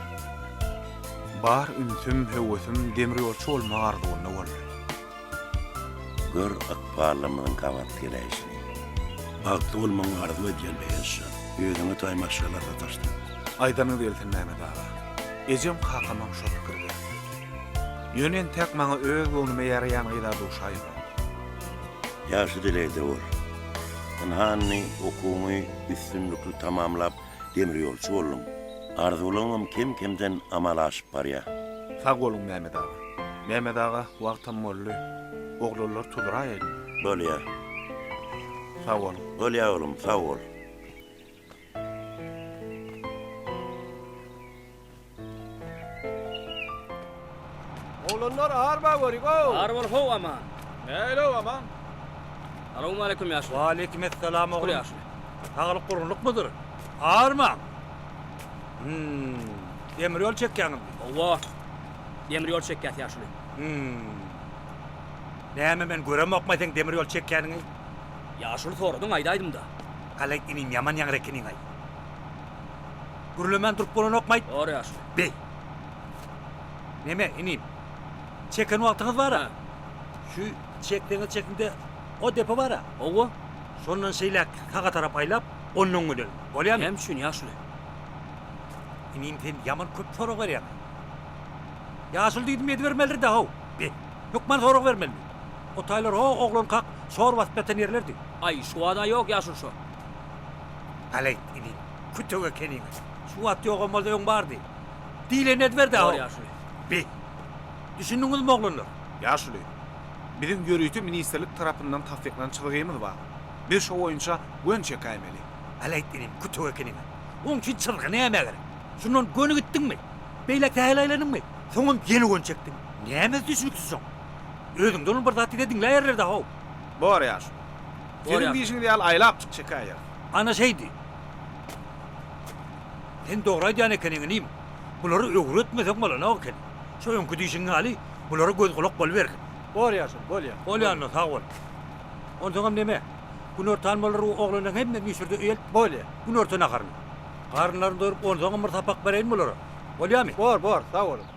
Bar ünsüm, höwesim demirýolçy bolmak arzuwynda boldy. Gör, ykballarymyzyň gabat geläýşini. Bagtly bolmagyňy arzuw edýän Begenç jan. Özüňe taý maşgala sataşdyň. Aýdanyňyz gelsin Mehmet aga. Ejem kakamam şo pikirde. Ýöne entäk maňa öz göwnüme ýaraýan gyz-a duşaýanok. Ýagşy dilegde bol. Ynha indi okuwyňy üstünlikli tamamlap demirýolçy bolduň. Arzuwlaryňam kem-kemden amala aşyp barýar. Sag boluň Mehmet aga. Mehmet aga wagtam boldy. Oglanlar tuzraýaýyn. Bolýar. Sag boluň. Bolýar oglum, sag bol. Oglanlar arma görüň-ow! Ar bol how Aman. Näle-ow Aman? Salowmaleýkim ýaşuly. Waleýkimessalam Şükür oglum. ýaşuly. Saglyk gurgunlykmydyr? Armaň. Hum. Demir ýol çekýäňizmi? Howwa. Demir ýol çekýäs ýaşuly. Hum. Näme men göremokmaý seň demir ýol çekýäniňi? Ýaşuly soradyň aýdaýdym-da. Galaý inim ýaman ýaňra ekeniň-aý. Gürlemän durup bolanokmaýt? Bor ýaşuly. Beý. Neme, inim? Çeken wagtyňyz bar-a? Şu çekseňiz çekiňde o depe bar-a? Hawa. Şondan şeýläk saga tarap aýlap, ondan göneliň. Bolýamy? Näme üçin, ýaşuly? Inim, sen ýaman köp sorag berýäň. Ýaşuly diýdim edibermelidir-dä, how. Be, hökman sorag bermelimi? O taýlar ho oglankak şor basyp ýatan ýerlerdi. Aý, şu wada ýok ýaşuly şo. Galeýt, inim, kütek ekeniň. Şu wagt ýogam bolsa öň bardy. Diýlenini ediber-dä, Bor how. ýaşuly. Be, düşündiňizmi oglanlar? Ýaşuly, biziň ýörite ministrlik tarapyndan tassyklanan çyzgymyz bar. Biz şo boýunça gön çekäýmeli. Galeýt, inim, kütek ekeniň. Oň üçin çyzgy nämä gerek? Şundan göni gitdiňmi? Beýläk sähel aýlandyňmy? Soňam ýene göni çekdiň. Nämesi düşnüksiz şoň? Özüňden ol bir zat diýse diňläýerler-dä, how. Bor ýaşuly. Seniň diýşiňiz ýaly aýlapjyk çekäýeris. Ana şeýdi. Sen dogry aýdýan ekeniň inim. Bulary öwretmeseň bolanok eken. Şo öňki diýşiň ýaly bulara göz-gulak bolubergin. Bor ýaşuly, bolýa. Bolýa onda, sag bol. Onsoňam neme, günortan bolar u oglanlaryň hemmesini üýşürde öýe elt. Bolýa. Günorta naharyny. Garynlaryny doýrup onsoňam bir sapak bereýin bulara. Bolýamy? Bor, bor, sag boluň.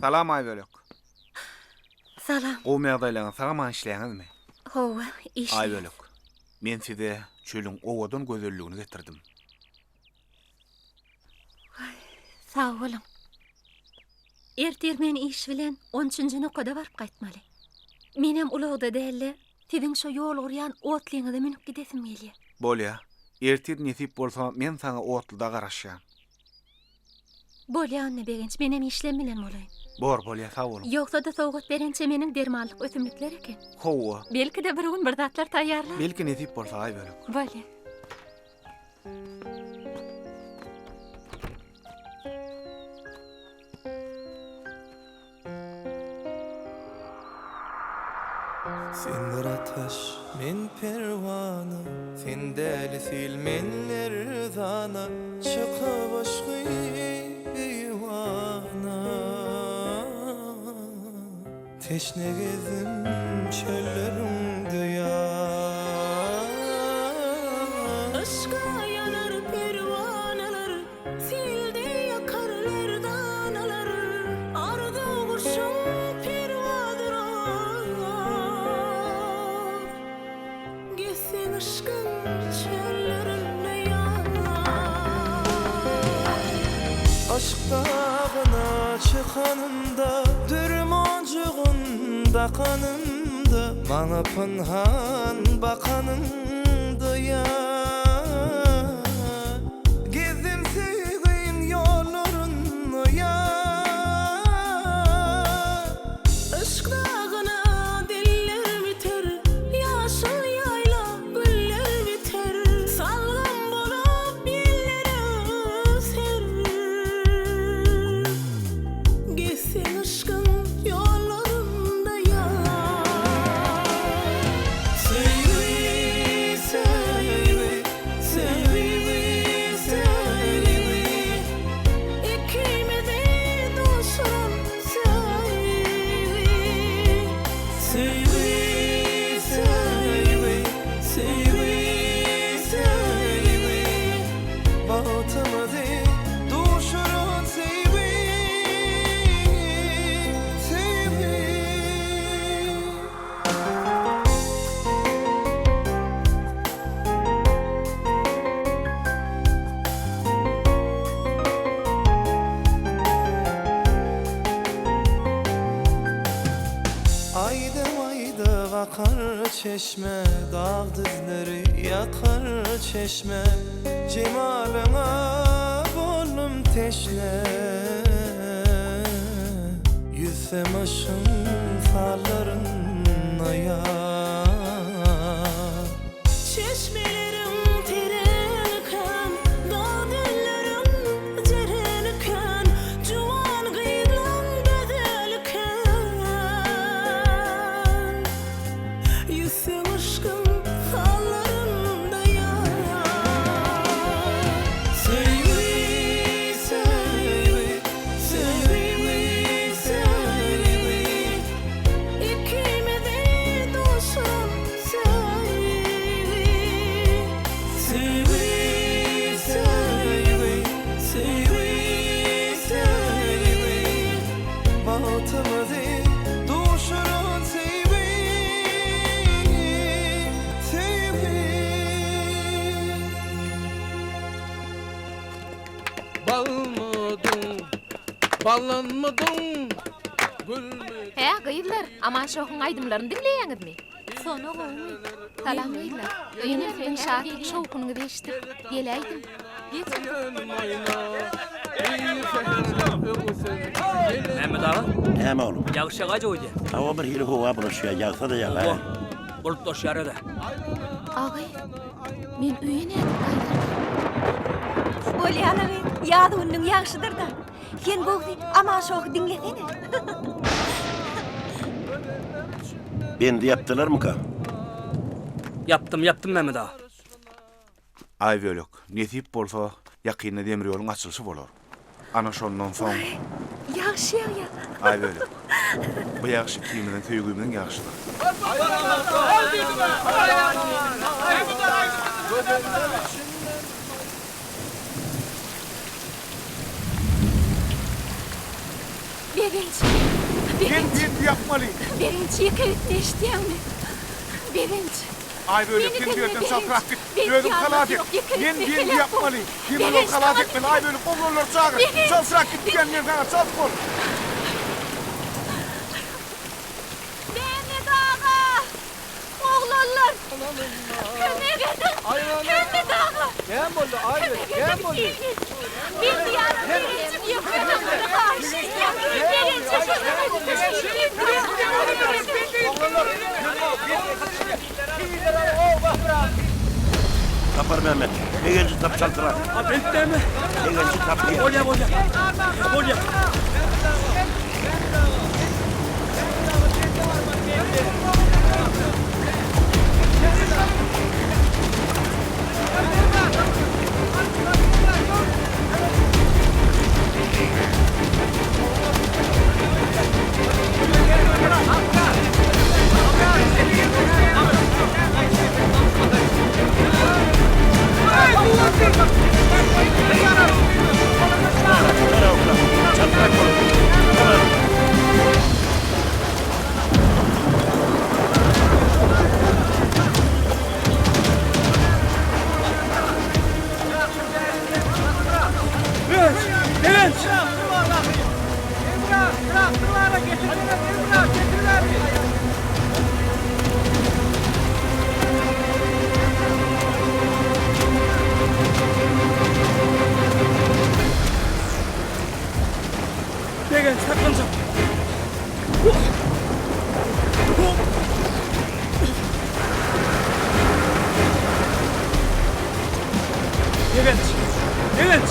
Salam Aýbölek. Salam. Gowmy ýagdaýlaryňyz, sag-aman işleýäňizmi? Hawa, işleýäs. Aýbölek, men size çölüň owadan gözelligini getirdim. Waý, sag boluň. Ertir men iş bilen on üçünji nokada baryp gaýtmaly. Menem ulagda däl-de, siziň şo ýol gurýan otlyňyza münüp gidesim gelýär. Bolýa. Ertir nesip bolsa men saňa otluda garaşýan. Bolýa onda Begenç, menem işlem bilen bolaýyn. Bor, bolýa, sag boluň. Ýogsa-da sowgat beren çemeniň dermanlyk ösümlikler eken. Hawa. Belki-de bir gün bir zatlar taýýarlar. Belki nesip bolsa Aýbölek. Bolýa. Sen bir ataş, men perwana, Sen däli sil, men lerzana, Çykyp yşky eýwana. Teşne gezdim çölleriňde ýar. Yşka ýanar perwanalar, Sil deý akar lerdanalar, Arzuw guşuň perwaz urar. Gezseň yşkyň çöllerinde ýar. Yşk dagyna çykanymda, Dür monjugyn dakanymda, Maňa pynhan bakanyňda ýar. Gezdim söýgiň ýollarynda ýar. Yşk dagyna diller biter, Ýaşyl ýaýla güller biter, Salgym bolup ýeller öwser. Gezseň yşkyň ýollarynda ýar. Söýgi, söýgi, söýgi, söýgi. Ikimizi duşuran söýgi. Söýgi, söýgi, söýgi, söýgi. Bagtymyzy duşuran söýgi, söýgi. Aýdym aýdyp akar çeşme, Dag düzleri ýakar çeşme, Jemalyňa boldum teşne. Ýüzsem yşgyň sallarynda ýar. Çeşmeleriň tereňi kän, Dag düzleriň jereni kän, Juwan gyzlaň gözeli kän. Ýüzseň yşkyň sallarynda ýar. Söýgi, söýgi. Ballanmydyň, gülmüdiň. Hä, gyzlar, Aman şohuň aýdymlaryny diňleýäňizmi? Sona gowumy? Salam gyzlar. Menem siziň şatlyk şowhunyňyzy eşidip, geläýdim. Mämmet aga? Näme oglum? Ýagyş ýagaýjak öýdýän. Hawa bir hili howa bulaşýar, ýagsa-da ýagar. Hawa, bulutlaşýar öde. Agy, men öýe nädip gaýdarkam? Bolýan agy, ýaz gününiň ýagşydyr-da. Sen gowsy Aman şohy diňlesene. Bendi ýapdylarmyka? Ýapdym, ýapdym Mämmet aga. Aýbölek, nesip bolsa, ýakynda demir ýoluň açylyşy bolar. Ana şondan soň. Ýagşy ýagýar. Aýbölek, bu ýagyş ikimiziň söýgimiziň ýagşydyr. Begenç! Begenç! Men bendi ýapmaly! Begenç, ýeke gitme, eşidýäňmi? Begenç! Aýbölek, sen bu ýerden çaltrak git! Özüň halas et! Men bendi ýapmaly! Demir ýol halas etmeli! Aýbölek, oglanlary çagyr! Çaltrak git diýýän men saňa, çalt bol! Mehmet aga! Oglanlar! Kömek ediň! Mehmet aga! Näme boldy, Aýbölek, näme boldy? Men diýýärin, Begenjiň ýeke özüni haýyş edýän! Begenje kömek ediň! Oglanlar! Saparmämmet, Begenji tap çaltrak. A bent näme? Begenji tap diýýän. Bolýa, bolýa. Bolýa. Begenç! Begenç saklanjak. Begenç! Begenç!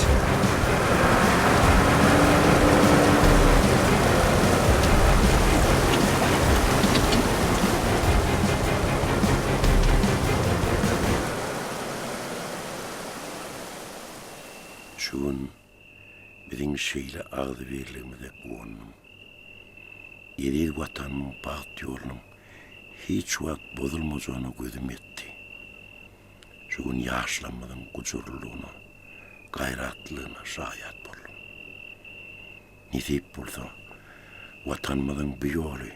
Şu gün biziň şeýle agzybirligimize guwandym. Eziz Watanymyň bagt ýolunyň hiç wagt bozulmajagyna gözüm ýetdi. Şu gün ýaşlarymyzyň gujurlylygyna, gaýratlylygyna şaýat boldum. Nesip bolsa, Watanymyzyň bu ýoly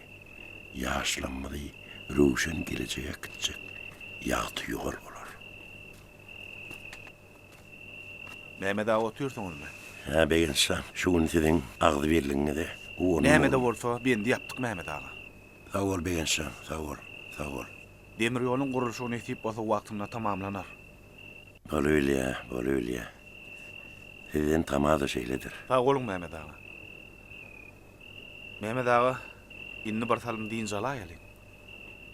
ýaşlarymyzy röwşen gelejege äkitjek ýagty ýol bolar. Mehmet aga otyrsyňyzmy? Hä, Begenç jan, şu gün siziň agzybirligiňize guwandym. Näme-de bolsa, bendi ýapdyk Mehmet aga. Sag bol, Begenç jan, sag bol, sag bol. Demir ýoluň gurluşygy nesip bolsa wagtynda tamamlanar. Bolubilýä, bolubilýä. Sizden tama-da şeýledir. Sag boluň, Mehmet aga. Mehmet aga, indi bir salym dynç alaýalyň.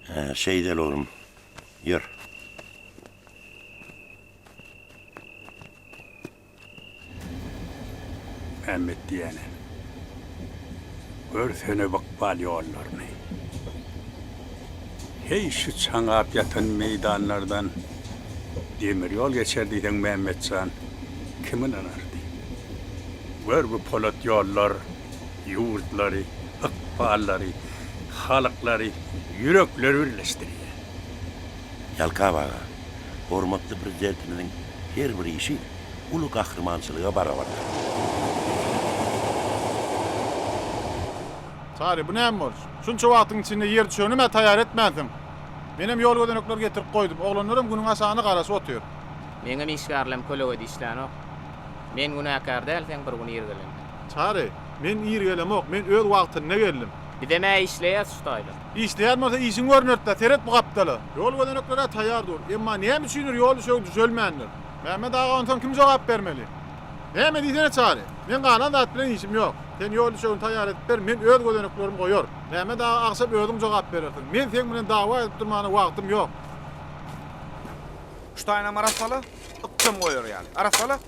Hä, şeýdeli oglum. Ýör. Mämmet diýene. Görsene bu ykbal ýollaryny. Heý, şu çaňap ýatan meýdanlardan demir ýol geçer diýseň, Mämmet jan, kim ynanardy? Gör bu polat ýollar ýurtlary, ykballary, halklary, ýürekleri birleşdirýär. Ýalkap aga, hormatly Prezidentimiziň her bir işi uly gahrymançylyga barabardyr. Çary, bu näme boluş? Şunça wagtyň içinde ýer düşeginem-ä taýýar etmänsiň. Menem ýol gözenekleri getirip goýdum. Oglanlaram günüň aşagyna garaşyp otyr. Meňem işgärlem kölegede işlänok. Men günäkär däl seň bir gün ir gelende. Çary. Men ir gelemok, men öz wagtynda geldim. Bizem-ä işleýäs şu taýda. Işleýän bolsa işiň görnerdi-dä, seret bu gapdala. Ýol gözenekler-ä taýýar dur. Emma näme üçindir ýol düşegi düşelmändir. Mämmet aga onsoň kim jogap bermeli? Näme diýsene Çary? Meň galan zat bilen işim ýok. Sen ýol düşegini taýýar edip ber, men öz gözeneklerimi goýaryn. Mämmet aga agşam özüň jogap berersiň. Men seň bilen dawa edip durmana wagtym ýok. Şu taýynam arassala, ykjam goýar ýaly. Arassala.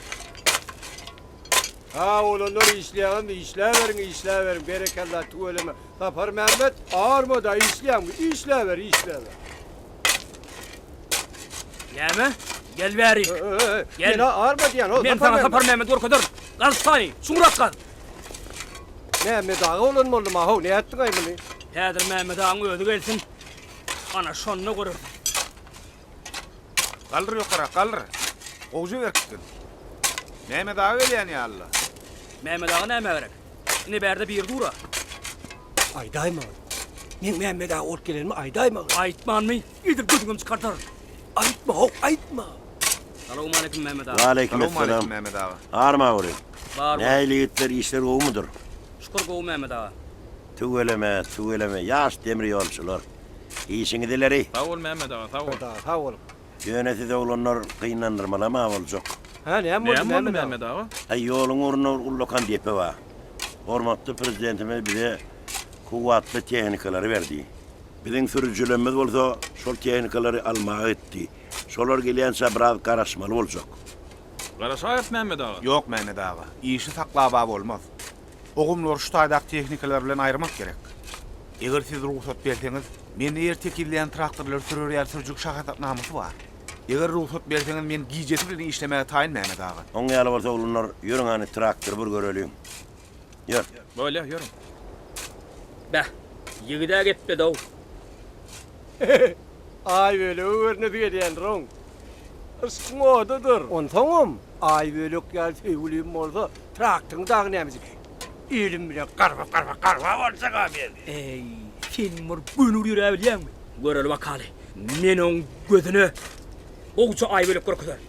Ha oglanlar işleýäňizmi işläberiň işläberiň berekella tüweleme Saparmämmet armada işleýäňmi işläber işläber. Näme? Gel bärik. Gel. Men arma diýýän ho Men saňa Saparmämmet görkezerin. Gaz tany, çuňrak gaz. Mämmet aga bolan boldum-a how nätdiňaý muny? Häzir Mämmet agaň özi gelsin. Ana şonda görersiň. Galdyr ýokarak, galdyr. Gowja berkitgin. Mehmet aga gelýän ýaly-la. Mehmet aga nämä gerek? Ine bärde biri dur-a. Aýdaýmagyn. Meň Mehmet aga bolup gelenimi aýdaýmagyn. Aýtmanmy? Edil gözüňem çykartaryn. Aýtma, how, aýtma. Salowmaleýkim Mehmet aga. Waleýkim esselam. Salowmaleýkim Mehmet aga. Arma görüň. Bar bol. Nähili ýigitler, işler gowumydyr? Şükür gowy Mehmet aga. Tüweleme, tüweleme, ýaş demirýolçular. Işiňiz ileri. Sag bol Mämmet aga, sag bol. Mehmet aga, sag boluň. Ýöne siz oglanlar gynandyrmalam-a boljak. Hä, näme boldy Näme boldy Mämmet aga? Mämmet aga? Aý, ýoluň ugrunda bir ullakan depe bar. Hormatly Prezidentimiz bize kuwwatly tehnikalary berdi. Biziň sürüjilerimiz bolsa şol tehnikalary almaga gitdi. Şolar gelýänçä biraz garaşmaly boljak. Garaşaýarys Mämmet aga. Ýok Mämmet aga, işi saklab-a bolmaz. O gumlary şu taýdaky tehnikalar bilen aýyrmak gerek. Eger siz rugsat berseňiz, mende ýer tekizleýän traktorlary sürer ýaly sürüjilik şahadatnamasy bar. Eger rugsat berseňiz, men gijesi bilen işlemäge taýyn Mehmet aga. Oň ýaly bolsa oglanlar, ýörüň hany traktory bir göreliň. Ýör. Bolýa, ýörüň. Beh, ýigid-ä gepledi-ow. Aýbölegi görnesi gelýändir oň. Yşkyň odudyr. Onsoňam, Aýbölek ýaly söýgülim bolsa, traktoryň dagy nämejik. Elim bilen garbap-garbap garbap aljak-a men. Eý, sen bir göni bir ýöräbilýäňmi? Göreli bakaly, men oň gözüne gowja Aýbölek görkezerin.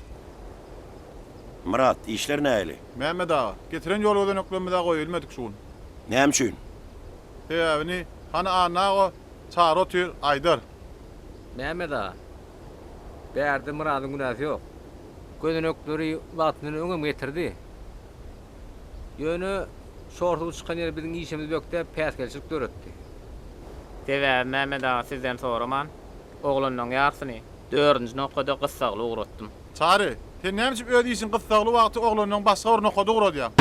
Myrat, işler nähili? Mämmet aga, getiren ýol gözeneklerimiz-ä goýulmadyk şu gün. Näme üçin? Sebäbini, hany Anna aga, Çary otyr, aýdar. Mämmet aga, bärde Myradyň günäsi ýok. Gözenekleri wagtyndan öňem getirdi. Ýöne şor suw çykan ýeri biziň işimizi bökdäp päsgelçilik döretdi. Sebäbi Mämmet aga sizden soraman, oglanlaň ýarsyny dördünji nokada gyssagly ugratdym. Çary, sen näme üçin öz işiň gyssagly wagty oglanlaň başga bir nokada ugradýaň?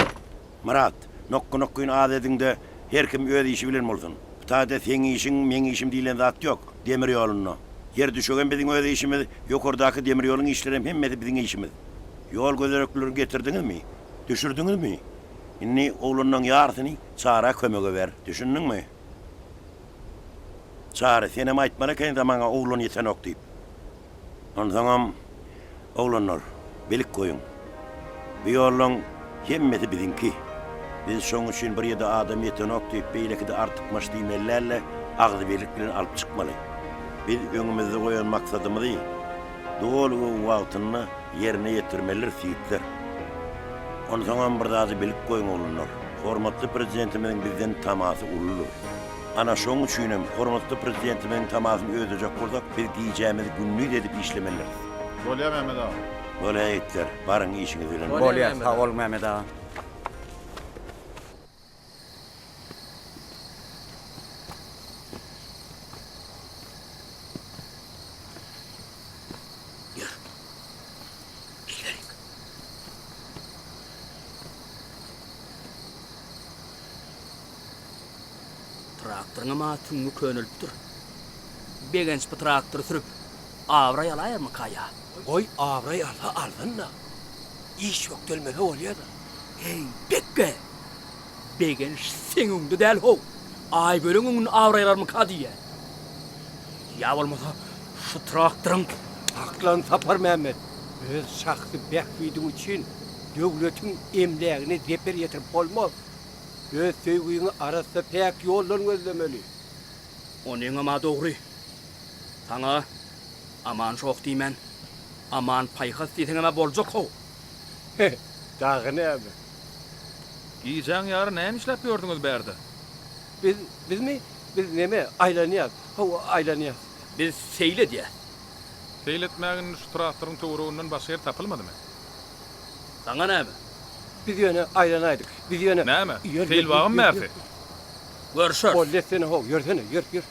Myrat, nokgy-nokgyny az ediň-de, her kim öz işi bilen bolsun. Bu taýda seň işiň, meň işim diýlen zat ýok, demir ýolunda. Ýer düşegem biziň öz işimiz, ýokardaky demir ýoluň işlerem hemmesi biziň işimiz. Ýol gözeneklerini getirdiňizmi? Düşürdiňizmi? Indi oglanlaň ýarysyny Çara kömege ber. Düşündiňmi? Çary, senem aýtmaly ekeniň-dä maňa oglan ýetenok diýip. Onsoňam, oglanlar, bilip goýuň, bu ýollaň hemmesi biziňki. Biz şoň üçin bir ýerde adam ýetenok diýip, beýlekide artykmaç diýmeli däl-de, agzybirlik bilen alyp çykmaly. Biz öňümizde goýan maksadymyzy doly we wagtynda ýerine ýetirmeliris, ýigitler. Onsoňam bir zady bilip goýuň, oglanlar, hormatly Prezidentimiziň bizden tamasy uludyr. Ana şoň üçinem hormatly Prezidentimiziň tamasyny ödejek bolsak, biz gijämizi gündiz edip işlemelidiris. Bolýa Mehmet aga. Bolýa ýigitler, baryň işiňiz bilen. Bolýa, sag boluň Mehmet aga. Ýör. Giderik. Traktoryňam-a tüňňi könelipdir. Begenç bu traktory sürüp, abraý alaýarmyka ýa? Goý, abraý alsa alsyn-da. Iş bökdelmese bolýa-da. Heý, Bekge! Begenç seň öňüňde däl-how, Aýbölegiň öňünde abraý alarmyka diýýän. Ýa bolmasa, şu traktoryň. Saklan, Saparmämmet! Öz şahsy bähbidiň üçin döwletiň emlägine zeper ýetirip bolmaz. Öz söýgüňi arassa päk ýoldan gözlemeli. Onyňam-a dogry. Saňa Aman şoh diýmän, Aman paýhas diýseňem-ä boljak-how. Heh, dagy näme? Gijäň ýary näme işläp ýördüňiz bärde? Biz, bizmi? Biz neme, aýlanýas. Hawa, aýlanýas. Biz seýil edýäs. Seýil etmäge indi şu traktoryň töwereginden başga ýer tapylmadymy? Saňa näme? Biz ýöne aýlanaýdyk. Biz ýöne. Näme? Ýör, ýör, Seýil ýör, bagym ýör, bärsi? ýör. Görşeris. Boldy etsene how, ýörsene, ýör, ýör.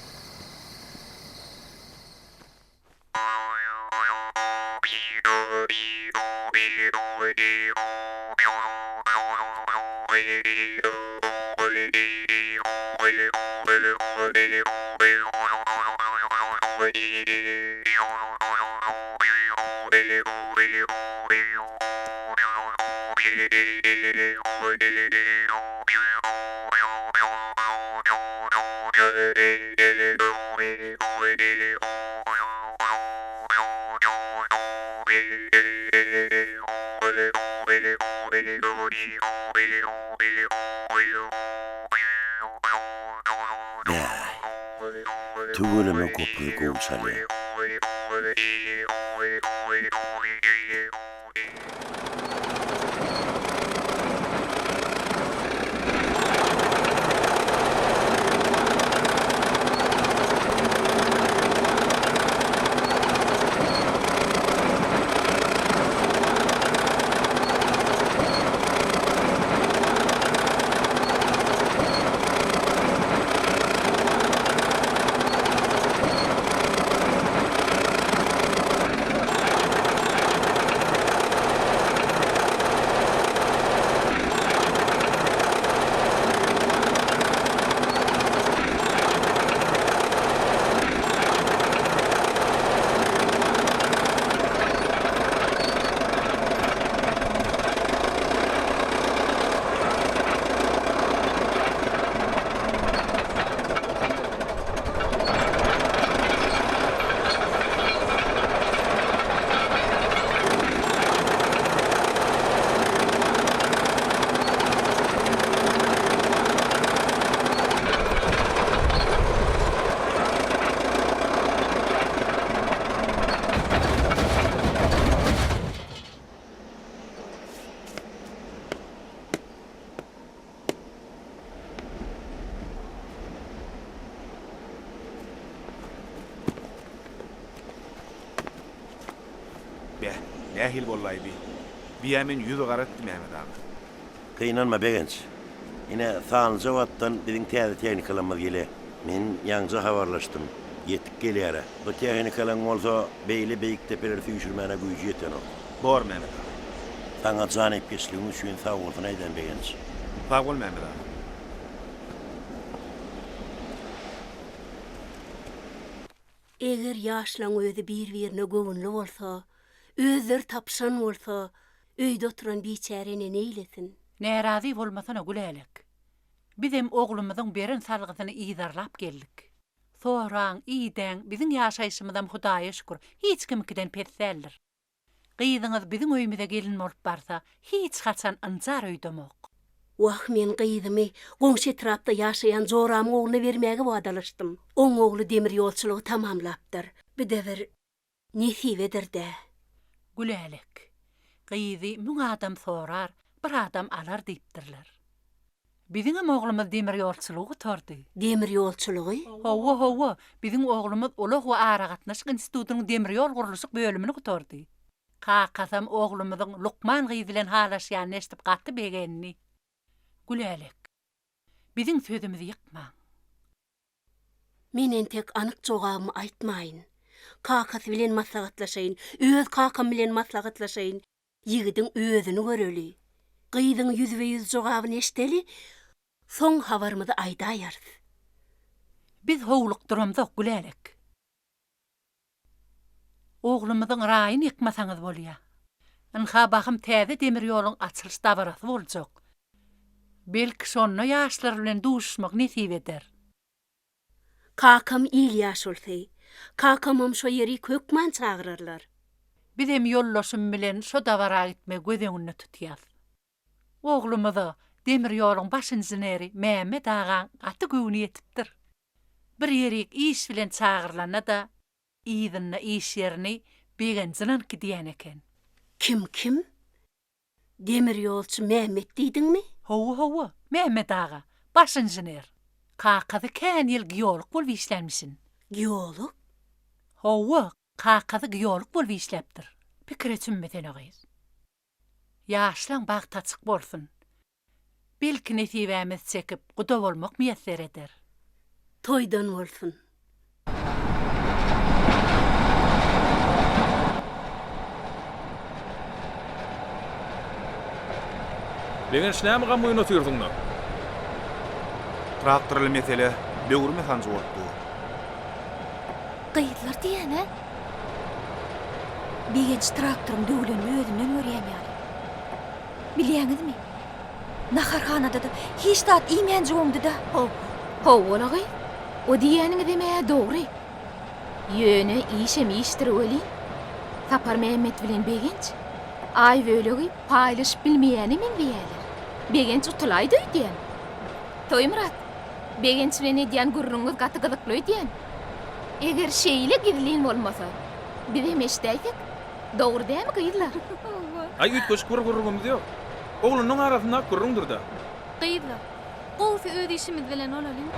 Bäý, tüweleme gopuzy gowy çalýa. Beh, nähili bollaý bi? Biýä men ýüzi gara etdi Mehmet aga. Gynanma Begenç. Ine, sanlyja wagtdan biziň täze tehnikalarymyz gele. Men ýaňja habarlaşdym. Ýetip gelýär-ä. Bu tehnikalaň bolsa beýle beýik depeleri süýşürmäne güýji ýetenok. Bor Mehmet aga. Saňa janypkeşligiň üçin sagbolsun aýdýan Begenç. Sag bol Mehmet aga. Eger ýaşlaň özi bir-birine göwünli bolsa, özleri tapyşan bolsa, öýde oturan biçäre ene neýlesin? Närazy bolmasana Gülälek. Bizem oglumyzyň beren salgysyny yzarlap geldik. Soraň, idäň, biziň ýaşaýşymyzam Hudaýa şükür, hiç kimiňkiden pes däldir. Gyzyňyz biziň öýümize gelin bolup barsa, hiç haçan ynjar öýdemok. Wah, men gyzymy goňşy etrapda ýaşaýan joramyň ogluna bermäge wadalaşdym. Oň ogly demir ýolçulygy tamamlapdyr. Bi-de bir nesibedir-dä. Gülälek. Gyzy müň adam sorar, bir adam alar diýipdirler. Biziňem oglumyz demir ýolçulygy gutardy. Demir ýolçulygy? Hawa, hawa, biziň oglumyz Ulag we aragatnaşyk institutynyň demir ýol gurluşyk bölümini gutardy. Kakasam oglumyzyň lukman gyz bilen halaşýanyny eşidip gaty begendi. Gülälek, biziň sözümizi ýykmaň. Men entek anyk jogabymy aýtmaýyn. Kakasy bilen maslahatlaşaýyn, öz kakam bilen maslahatlaşaýyn. Ýigidiň özüni göreli. Gyzyň ýüzbe-ýüz jogabyny eşideli, soň habarymyzy aýdaýarys. Biz howlukdyramzok, Gülälek. Oglumyzyň raýyny ýykmasaňyz bolýa. Ynha bahym täze demir ýoluň açylyş dabarasy boljak. Belki şonda ýaşlar bilen duşuşmak nesip eder. Kakam il ýaşulysy. Kakamam şo ýerik hökman çagyrarlar. Bizem ýoldaşym bilen şo dabara gitmegi göz öňünde tutýas. Oglumyza demir ýoluň baş inženeri Mämmet agaň gaty göwni ýetipdir. Bir ýerik iş bilen çagyrylanda-da yzynda iş ýerini Begenjin alyp gidýän eken. Kim, kim? Demir ýolçy Mämmet diýdiňmi? Hawa, hawa, Mämmet aga, baş inžener. Kakasy kän ýyl geolog bolup işlänmişin. Geolog? Hawa, kakasy geolog bolup işläpdir. Pikire çümmesene gyz. Ýaşlaň bagty açyk bolsun. Belki nesibämiz çekip, guda bolmak miýesser eder. Toýdan bolsun. Begenç näme gamgyn otyrsyňda? Traktorly mesele böwrüme sanjy bolup dur. Gyzlar diýýän-ä? Begenç traktoryň döwlenini özünden görýän ýaly. Bilýäňizmi? Naharhanada-da hiç zat iýmänjik oňdy-da. How, hawa-la gyz. O diýýäniňizem-ä dogry. Ýöne işem işdir welin, Saparmämmet bilen Begenç Aýbölegi paýlaşyp bilmeýäne meňzeýärler. Begenç utulaýdy öýdýän. Toýmyrat, Begenç bilen edýän gürrüňiňiz gaty gyzykly öýdýän. Eger şeýle gizlin bolmasa, bizem eşidäýsek, dogry dämi gyzlar? Aý üýtgeşik bir gürrüňimiz ýok. Oglunyň arasyndaky gürrüňdir-dä. Gyzlar, gowusy öz işimiz bilen bolalyň.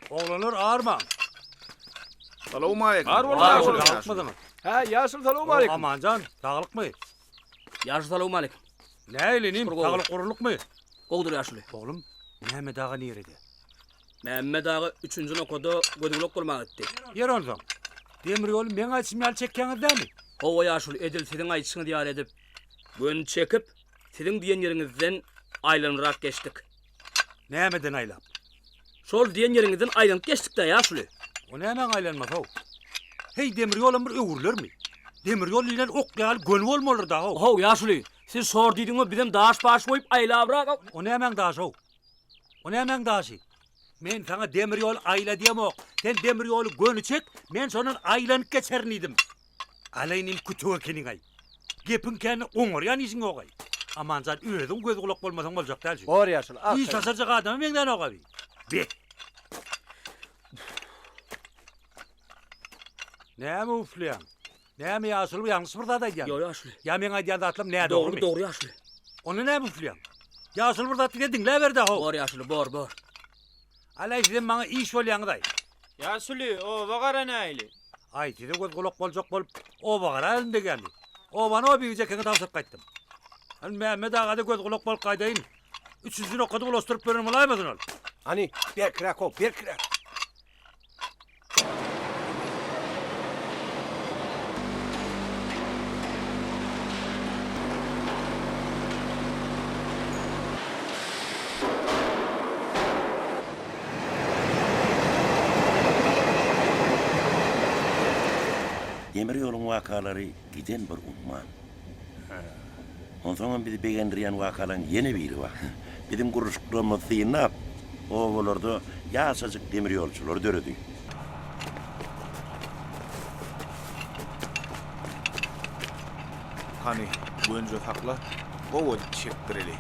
Oglanlar armaň. Salowmaleýkim. Bar boluň ýaşuly. Saglykmysyňyz? Hä, ýaşuly salowmaleýkim. Amanjan, saglykmy? Ýaşuly salowmaleýkim. Nähili inim, saglyk gurulykmy? Gowudyr ýaşuly. Oglum, Mehmet aga nirede? Mämmet aga üçünji nokada göz-gulak bolmaga gitdi. Ýeri onsoň, demir ýoly meň aýdyşym ýaly çekýäňiz dämi? Hawa ýaşuly, edil siziň aýdyşyňyz ýaly edip, göni çekip, siziň diýen ýeriňizden aýlanybrak geçdik. Nämeden aýlap? Şol diýen ýeriňizden aýlanyp geçdik-dä, ýaşuly. O nämäň aýlanmasy-ow? Heý, demir ýolam bir öwrülermi? Demir ýol diýlen ok ýaly göni bolmalydyr-da-how. How, ýaşuly, siz şor diýdiňiz, bizem daş-paş goýup aýlabrak. O nämäň daşy-ow? O nämäň daşy? Men saňa demir ýol aýla diýemok. Sen demir ýoly göni çek, men şondan aýlanyp geçerin diýdim. Alaý inim kütek ekeniň-aý. Gepiň kän oňarýan işiň ýog-aý. Amanjan özüň göz-gulak bolmasaň boljak däl şu. Bor ýaşuly, arkaýyn. Iş başarjak adama meňzänok-a bi. Be! Näme üfleýäň? Näme ýaşuly ýalňyş bir zat aýdýaň? Ýok ýaşuly. Ýa meň aýdýan zatlarym nädogrymy? Dogry, dogry ýaşuly. Onda näme üfleýäň? Ýaşuly bir zat diýse diňläber-dä how. Bor ýaşuly, bor, bor. Alaý sizem maňa iş bolýaňyz-aý. Ýaşuly, oba gara nähili? Aý, size göz-gulak boljak bolup, oba gara elim degýämi? Obany o bibijekeňe tabşyryp gaýtdym. Hany Mämmet aga-da göz-gulak bolup gaýdaýyn. Üçünji nokady bulaşdyryp beren bolaýmasyn ol? Hany, berkiräk how, berkiräk. Demir ýoluň wakalary giden bir umman. Onsoňam bizi begendirýän wakalaryň ýene biri bar. Biziň gurluşyklarymyzy synlap, obalarda ýaşajyk demir ýolçular döredi. Hany, gönje sakla, gowy edip çekdireli.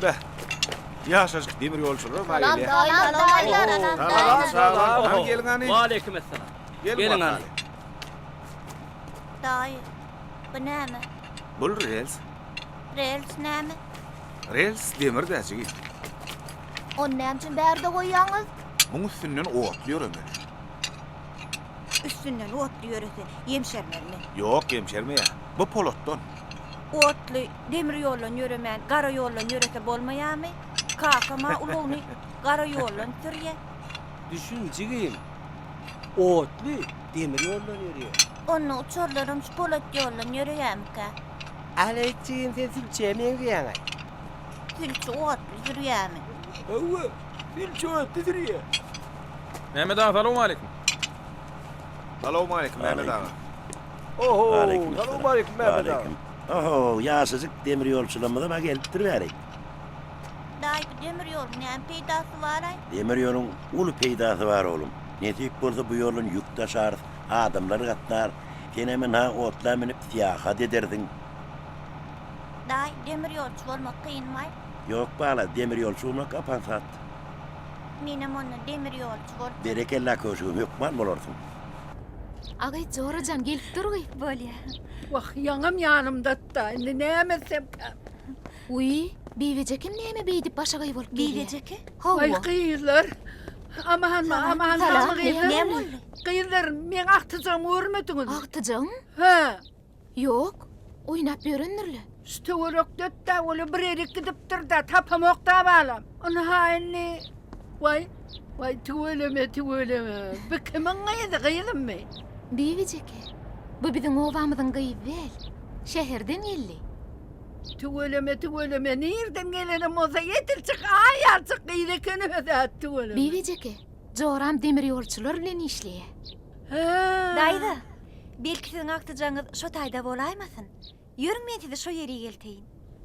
Beh, ýaşajyk demir ýolçular bar Salam, gelýär. salam, Salam, salam. Hany geliň hany. Waleýkim essalam. Geliň Geliň hany. bakaly. Daýy, bu näme? Bul rels. Rels näme? Rels demir dä jigi. Ony näme üçin bärde goýýaňyz? Muň üstünden otly ýöremeli. Üstünden otly ýörese, ýemşermezmi? Ýok, ýemşermeýär. Bu polatdan. Otly demir ýoldan ýöremän, gara ýoldan ýörese bolmaýarmy? Kakam-a ulagyny gara ýoldan sürýär. Düşün, jigim. Otly demir ýoldan ýörýär. Onda uçarlaram şu polat ýoldan ýöreýärmikä? Aleý, jigim, sen sülçä meňzeýäň-aý. Sülçi otly sürýärmi? Hawa, sülçi otly sürýär. Mehmet aga salowmaleýkim. Salowmaleýkim Mehmet aga. Oho, salowmaleýkim Mehmet aga. Oho, ýaşajyk demir ýolçularymyzam-a gelipdir bärik. Daýy bu demir ýoluň näme peýdasy baraý? Demir ýoluň uly peýdasy bar oglum. Nesip bolsa bu ýoldan ýük daşarys, adamlar gatnar. Senem ynha otla münüp syýahat edersiň. Daýy, demir ýolçy bolmak kynmaý? Ýok bala, demir ýolçy bolmak ap-aňsat. Menem onda demir ýolçy boljak. Berekella köşegim, hökman bolarsyň. Agy, jorajan gelip dur gyz. Bolýa. Wah, ýaňam ýanymdady-da, indi näme etsemkäm? Wiý, Bibejekem näme beýdip başagaý bolup gelýä? Bibejeke? Hawa. Waý, gyzlar, amanmy, amanmy Salam, gyzlar? näme boldy? Gyzlar, meň agtyjagymy görmediňizmi? Agtyjagyň? Hä. Ýok, oýnap ýörendir-le. Şu töwerekde-dä, ol-a bir ýerik gidipdir-dä, tapamok-da balam. Ynha indi, waý, waý, tüweleme, tüweleme. Bu kimiň gyzy, gyzymmy? Bibijeke, bu biziň obamyzyň gyzy däl. Şäherden geldi. Tüweleme, tüweleme, nirden gelenem bolsa ýetilçik, aý ýaljyk gyz eken öz-ä, tüweleme. Bibijeke, joram demirýolçular bilen işleýär. Hä. Daýza, belki siziň agtyjagyňyz şo taýda bolaýmasyn? Ýörüň men sizi şo ýerik elteýin.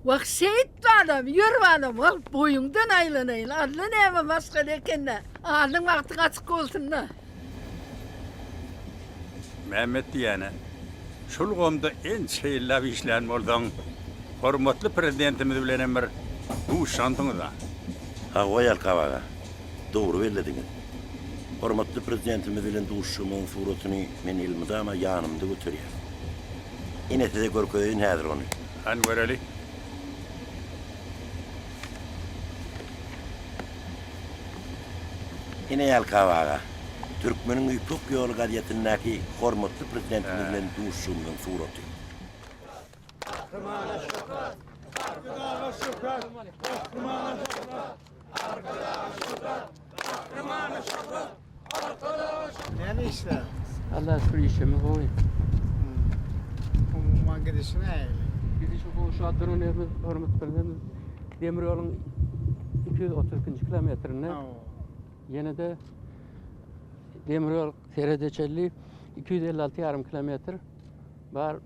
Wah, şeýt balam, ýör balam, wah, boýuňdan aýlanaýyn, Alla näme maşgala eken-dä, alnyň bagtyň açyk bolsun-da. Mämmet diýýäne, şu ulgamda ençe ýyllap işlän bolsaň, hormatly Prezidentimiz bilenem bir duşansyňyz-a. Hawa, Ýalkap aga. Dogry bellediňiz. Hormatly Prezidentimiz bilen duşuşygymyzyň suratyny men elmydama ýanymda göterýän. Ine size görkezeýin häzir ony. Hany göreli. Ine Ýalkap aga, Türkmeniň Ýüpek ýoly gazetindäki hormatly Prezidentimiz bilen duşuşygymyzyň suraty. Gahrymana şöhrat! Arkadaga şöhrat! Gahrymana şöhrat! Arkadaga şöhrat! Gahrymana şöhrat! Arkadaga şöhrat! Näme işler? Allaha şükür işimiz gowy. Umuman gidişi nähili? Gidişi gowy şu wagt duran ýerimiz hormatly Prezidentimiz demir ýoluň 232-nji kilometrinde. Ýene-de demir ýol serhede çenli 256 ýarym kilometr bar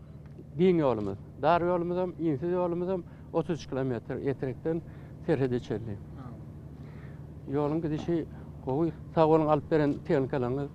giň ýolumyz. Dar ýolumyzam, insiz ýolumyzam 33 kilometr Etrekden serhede çenli. Ýoluň gidişi gowy. Sag boluň alyp beren tehnikalaryňyz.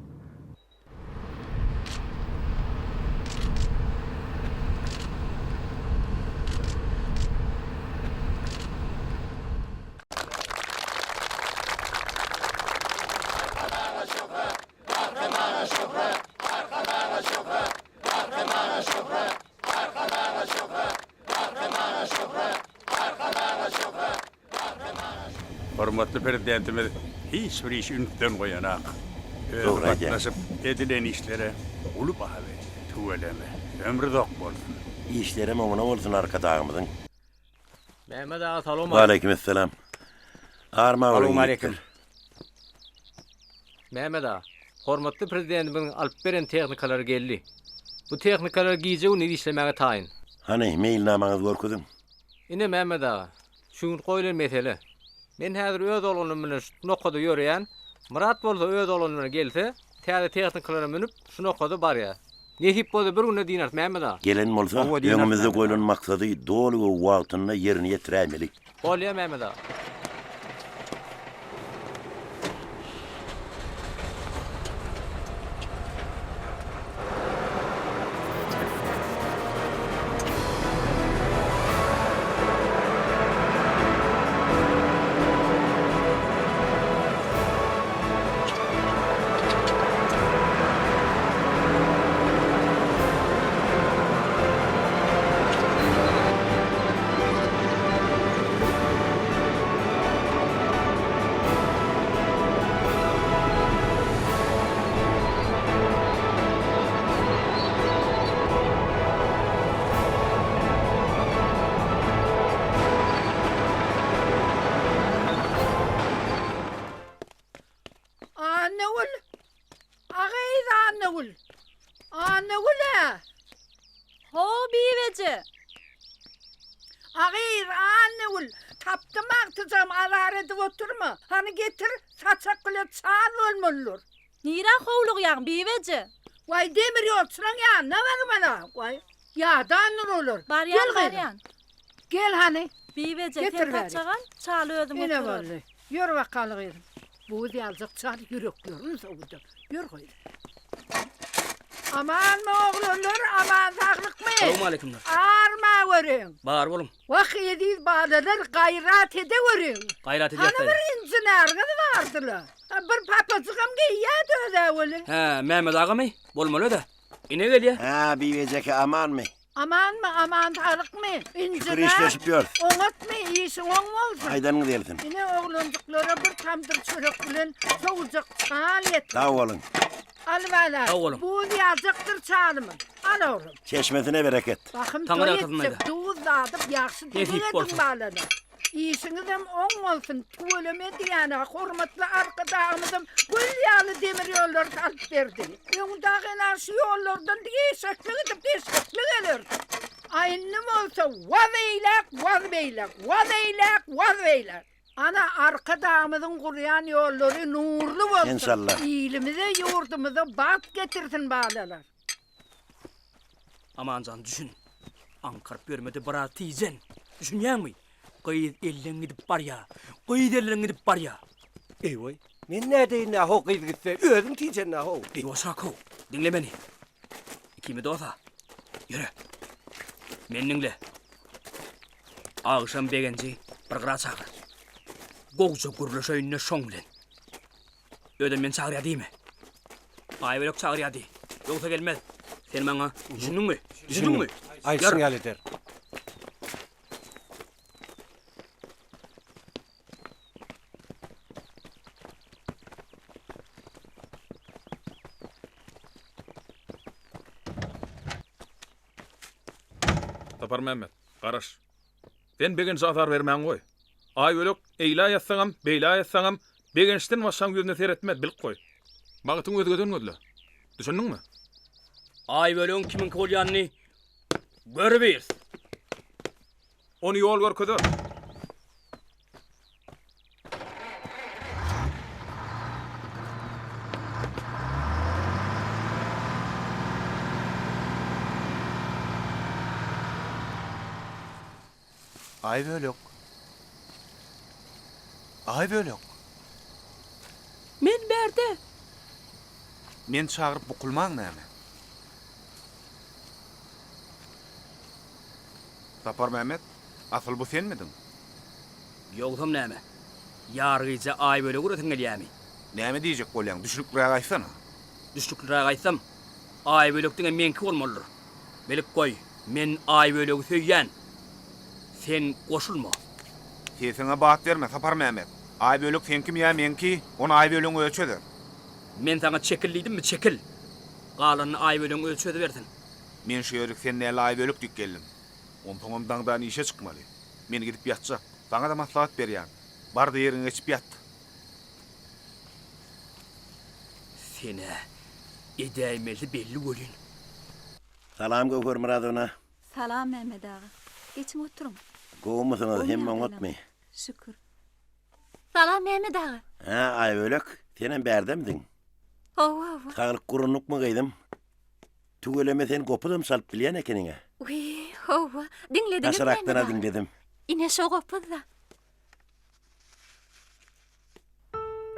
Arkadaga şöhrat! Gahrymana şöhrat! Arkadaga şöhrat! Gahrymana şöhrat! Arkadaga şöhrat! Gahrymana şöhrat! Arkadaga şöhrat! Gahrymana şöhrat! Hormatly Prezidentimiz hiç bir işi ünsden goýanak. Özi Dogry aýdýaň. gatnaşyp edilen işlere uly baha berýär. Tüweleme, ömri uzak bolsun. Işlerem oňuna bolsun Arkadagymyzyň. Mehmet aga salam. Waleýkim essalam. Arma boluň Salowmaleýkim. ýigitler. Mehmet aga, hormatly Prezidentimiziň alyp beren tehnikalary geldi. Bu tehnikalar gije-gündiz işlemäge taýyn. Hany, meýilnamaňyzy görkeziň. Ine, Mehmet aga, şu gün goýlan mesele. Men häzir öz oglanym bilen şu nokada ýöreýän, Myrat bolsa öz oglany bilen gelse, täze tehnikalara münüp, şu nokada barýar. Nesip bolsa bir günde dynarys, Mehmet aga. Gelen bolsa, Hawa, dynarys, öňümizde Mehmet aga. goýlan maksady doly we wagtynda ýerine ýetiräýmeli. Bolýa, Mehmet aga. Annagül! A gyz Annagül! Annagül-ä! Ho, Bibeje! A gyz Annagül, tapdym agtyjagym, azar edip oturma. Hany getir, saçak bilen çal bolmalydyr. Nirä howlugýaň, Bibeje? Waý, demir ýolçulaň ýanyna barmaly-a. Waý, ýadandyr olar. Barýan, Gel gyzym. barýan. Gel hany. Bibeje, sen Getir bäri. saçak al, çaly özüm Ine götererin. boldy. Ýör bakaly gyzym. Buz ýaljak çal ýüreklerini sowudar. Ýör gyzym. Amanmy oglanlar, aman saglykmy? Salowmaleýkimler. Arma görüň. Bar boluň. Wah, eziz balalar, gaýrat edeweriň. Gaýrat edýäs Hany bir inženeriňiz bardy-la. Bir papajygam geýýärdi öz-ä weli. Hä, Mehmet agamy? Bolmaly-da. Ine gelýä. Hä, Bibejeke amanmy? Amanmy, aman saglykmy? Şükür Inžener, işleşip ýörüs. oňatmy, işiň oň bolsun. Aýdanyňyz gelsin. Ine oglanjyklara bir tamdyr çörek bilen sowujak çal getir. Sag boluň. Al bala, Sag boluň. buz ýaljakdyr çalymy. Al oglum. Çeşmesine bereket. Bahym Taňry toý ýalkasyn etjek, aýda. duz dadyp ýagşy Nesip dileg ediň bolsun. balalar. Işiňizem oň bolsun, tüweleme diýýän-ä, hormatly Arkadagymyzam gül ýaly demir ýollary salyp berdi. Öň dagy ene şu ýollardan diňe eşekli gidip, eşekli gelerdik. A indi bolsa waz eýläk, waz beýläk, waz eýläk, waz beýläk. Ana, Arkadagymyzyň gurýan ýollary nurly bolsun, Enşalla. ilimize, ýurdumyza bagt getirsin, balalar. Amanjan düşün. Aňkaryp ýörmede biraz tijen. Düşünýäňmi? Gyz elden gidip barýa. Gyz elden gidip barýa. Eý-oý, men nädeýin-ä ho gyz gitse, özüm tijen-ä ho. Ýuwaşrak how, diňle meni. Ikimiz dos-a. Ýöre. Meni diňle. Agşam Begenji bir gyra çagyr. Gowja gürleşeýin-de şoň bilen. Özem meni çagyrýar diýme. Aýbölek çagyrýar diý. Ýogsa gelmez. Sen maňa düşündiňmi? Düşündiňmi? Aýtşyň ýaly eder. Saparmämmet, garaş. Sen Begenje azar bermäň goý. Aýbölek, eýlä ýatsaňam, beýlä ýatsaňam, Begençden başgaň ýüzüne seretmez, bilip goý. Bagtyňy özgeden gözle. Düşündiňmi? Aýbölegiň kimiňki bolýanyny görübiris. Ony ýol görkezer. Aýbölek. Aýbölek. Men bärde. Meni çagyryp bukulmaň näme? Saparmämmet, asyl bu senmidiň? Ýogsam näme? Ýarygije Aýbölegi göresiň gelýämi? Näme diýjek bolýaň, düşnükliräk aýtsana. Düşnükliräk aýtsam, Aýbölek diňe meňki bolmalydyr. Bilip goý, men Aýbölegi söýýän. Sen goşulma. Sesiňe bat berme, Saparmämmet. Aýbölek seňkimi ýa meňki, ony Aýbölegiň özi çözer. Men saňa çekil diýdimmi, çekil! Galanyny Aýbölegiň özi çözübersin. Men şu ýerik sen däl Aýbölek diýip geldim. Onsoňam daňdan işe çykmaly. Men gidip ýatjak. Saňa-da maslahat berýän. Bar-da ýeriňe geçip ýat. Sen-ä edäýmelisi belli welin. Salam Göwher Myradowna. Salam Mehmet aga. Geçiň oturyň. Gowumysyňyz, hemme oňatmy? Şükür. Salam Mehmet aga. Hä, Aýbölek, senem bärdemidiň? Hawa, hawa. Saglyk gurunlykmy gyzym? Tüweleme sen gopuzam çalyp bilýän ekeniň-ä. Wiý, hawa, diňlediňizmi Daşarakdan-a Mehmet aga? diňledim. Ine şo gopuz-da.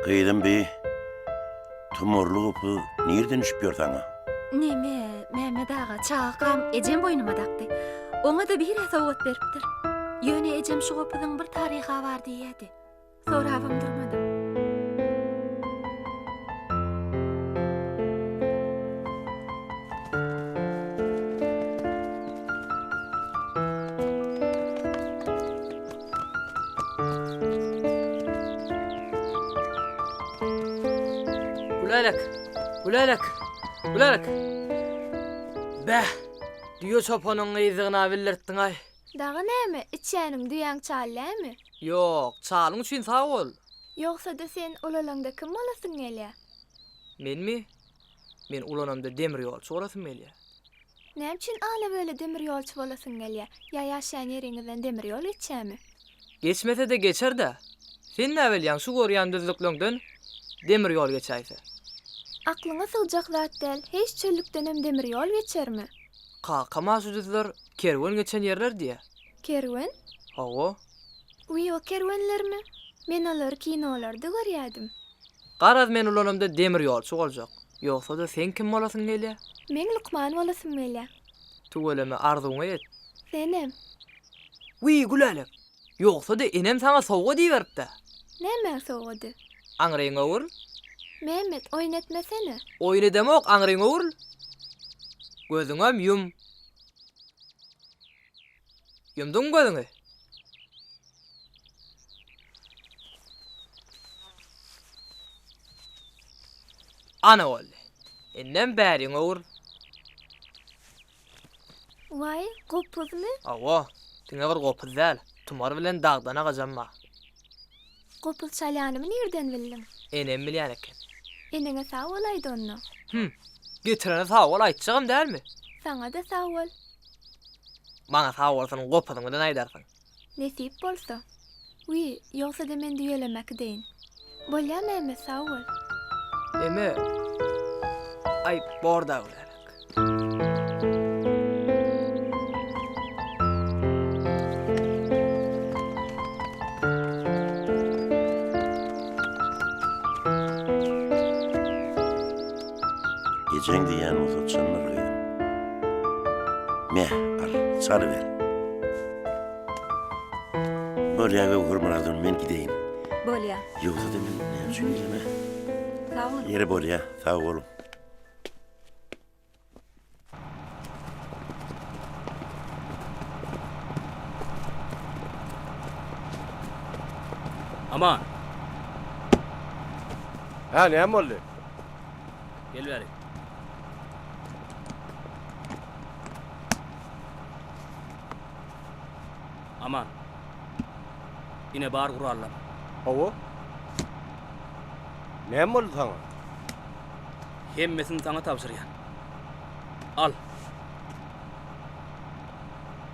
Gyzym bi tumarly gopuz nirden düşüp ýör saňa? Neme, Mehmet aga, çagakam ejem boýnuma dakdy. Oňa-da bir-ä sowgat beripdir. Ýöne ejem şu gopuzyň bir taryhy-a bar diýýädi. Sorabam durmadym. Gülälek, Gülälek, Gülälek. Bäh, düýe çopanyň gyzdygyna bildirtdiň-aý. Dagy näme, içýäniň düýäň çal dämi? Ýok, çalyň üçin sag bol. Ýogsa-da sen ulalaňda kim bolasyň gelýä? Menmi? Men ulanamda demir ýolçy bolasym gelýä. Näme üçin ala-böle demir ýolçy bolasyň gelýä? Ýa ýaşaýan ýeriňizden demir ýol geçýämi? Geçmese-de geçer-dä. Sen näbilýäň şu görýän düzlükleňden demir ýol geçäýse? Aklyňa sygjak zat däl, heýş çöllükdenem demir ýol geçermi? Kakam-a şu düzler kerwen geçen ýerler diýýä. Kerwen? Hawa. Wiý o kerwenlermi? Men olary kinolarda görýädim. Garaz men ulanamda demir ýolçy boljak. Ýogsa-da seň kim bolasyň gelýä? Meň lukman bolasym gelýä. Tüweleme arzuwyňa ýet. Senem. Wiý, Gülälek! Ýogsa-da enem saňa sowgat iberipdä. Nämäň sowgady? Aňryňa öwrül. Mehmet, oýun etmesene. Oýun edemok, aňryňa öwrül. Gözüňem ýum. Ýumduňmy gözüňi? Ana boldy. Indem bäriňe ur. Waý, gopuzmy? Hawa, diňe bir gopuz däl, tumar bilen dagdan agajam bar. Gopuz çalýanymy nirden bildiň? Enem bilýän eken. Eneňe sag bol aýt onda. Hüm, getirene sag bol aýtjagam dälmi? Saňa-da sag bol. Maňa sag bolsuny gopuzyň bilen aýdarsyň. Nesip bolsa. Wiý, ýogsa-da men düýeleme äkideýin. Bolýa Mämmet sag bol. Eme, aý, bor-da Gülälek. Ejeň diýýän bolsa çyndyr gyzym. Me, al, çalyber. Bolýa Göwher Myradowna, men gideýin. Bolýa. Ýogsa-da men näme üçin geldim-ä? Sag boluň. Ýeri bolýa, sag boluň. Aman! Hä, näme boldy? Gel bäri. Aman. Ine bar gurallam. Hawa. Näme boldy saňa? Hemmesini saňa tabşyrýan. Al.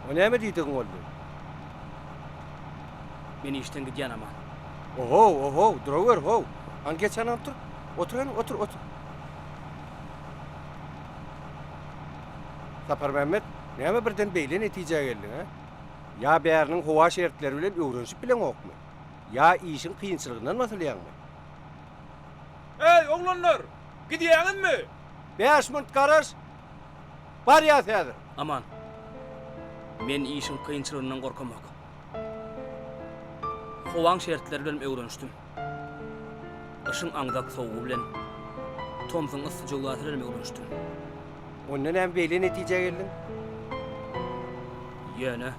O näme diýdigiň boldy? Men işden gidýän Aman. Ohow, ohow, durawer, how. Hany geç hany otur. Otur hany, otur, otur. Saparmämmet, näme birden beýle netijä geldiň, hä? Ýa bäriniň howa şertleri bilen öwrenişip bileňokmy? Ýa işiň kynçylygyndan basylýaňmy? Eý, oglanlar! Gidýäňizmi? Bäş munt garaş! Barýas häzir! Aman, men işiň kynçylygyndan gorkamok. Howaň şertleri bilenem öwrenişdim. Gyşyň aňzak sowugy bilen, tomsuň yssy jöwzasy bilenem öwrenişdim. Onda näme beýle netijä geldiň? Ýöne,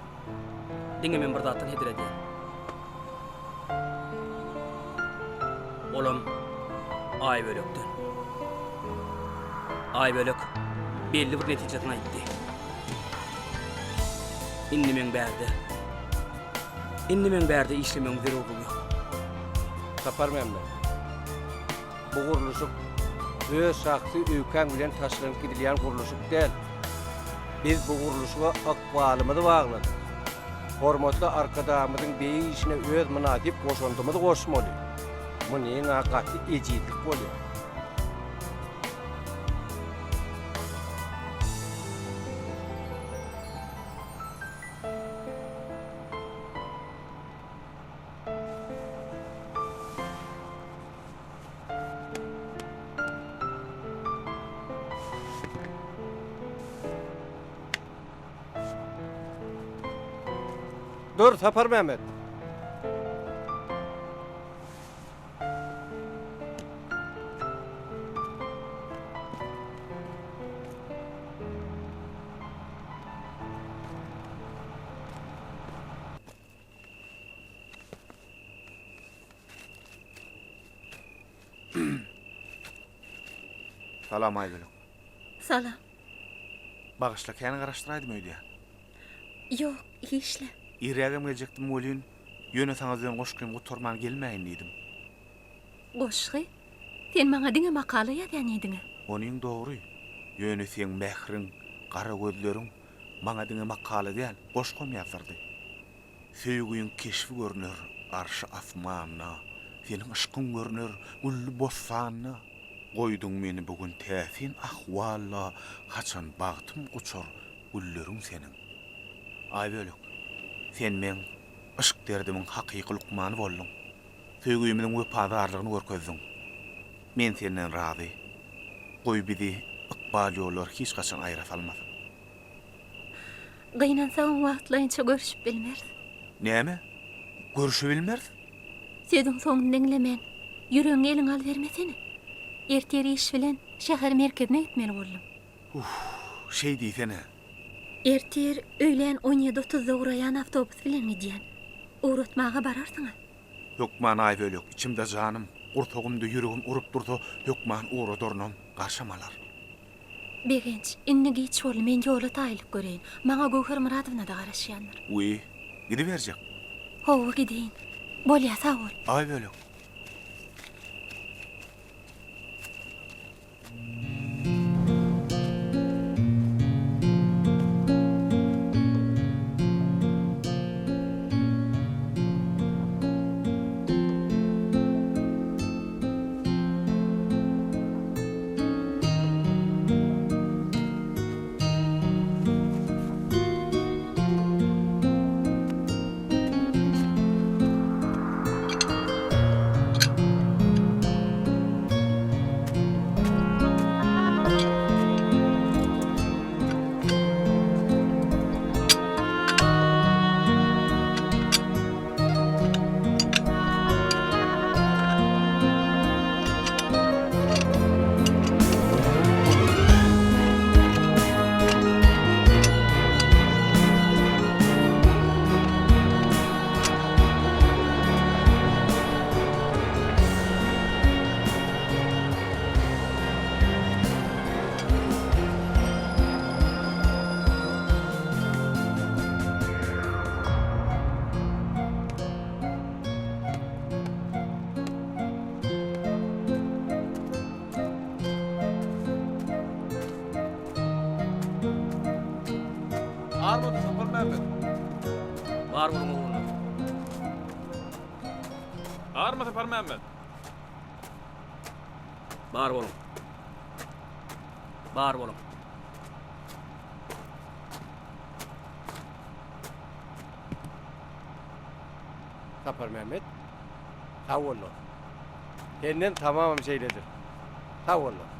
diňe men bir zatdan heder edýän. Olam Aýbölekden. Aýbölek belli bir netijesini aýtdy. Indi meň bärde, indi meň bärde işlemegiň zerurlygy ýok. Saparmämmet, bu gurluşyk öz şahsy öýkäň bilen taşlanyp gidilýän gurluşyk däl. Biz bu gurluşyga ykbalymyzy bagladyk. Hormatly Arkadagymyzyň beýik işine öz mynasyp goşandymyzy goşmaly. Munyň-a gaty ejizlik bolýar. Dur, Saparmämmet. Salam Aýbölek. Salam. Bagyşla kän garaşdyraýdym öýdýän. Ýok, hiçle. Irrägem geljekdim welin, ýöne saňa düzen goşgym gutarman gelmäýin diýdim. Goşgy? Sen maňa diňe makala ýazýan idiň-ä. Onyň dogry. Ýöne seň mähriň, gara gözleriň maňa diňe makala däl, goşgam ýazdyrdy. Söýgiň keşbi görner arşy asmanda, Seniň yşkyň görner gülli bossanda. Goýduň meni bu gün täsin ahwalda, Haçan bagtym guçar gülleriň seniň. Aýbölek, sen meň yşk derdimiň hakyky lukmany bolduň. Söýgimiziň wepadarlygyny görkezdiň. Men senden razy. Goý bizi ykbal ýollary hiç haçan aýra salmasyn. Gynansagam wagtlaýynça görüşip bilmeris. Näme? Görüşibilmeris? Sözüň soňuny diňlemän, ýüregiňi eliňe alybermesene. Ertir iş bilen şäher merkezine gitmeli boldum. Uff, şeý diýsene. Ertir öýlän on ýedi otuzda ugraýan awtobus bilen gidýän. Ugratmaga bararsyňyz. Hökman Aýbölek, içimde janym, gursagymda ýüregim urup dursa, hökman ugradarynam, garşam alar. Begenç, indi giç boldy, men ýola taýynlyk göreýin. Maňa Göwher Myradowna-da garaşýandyr. Wiý, gidiberjek. Hawa, gideýin. Bolýa, sag bol. Aýbölek. Armady Saparmämmet. Bar boluň oglanlar. Arma Saparmämmet. Bar boluň. Bar boluň. Saparmämmet, sag bol dost. Senden tamamam şeýledir. Sag bol dost.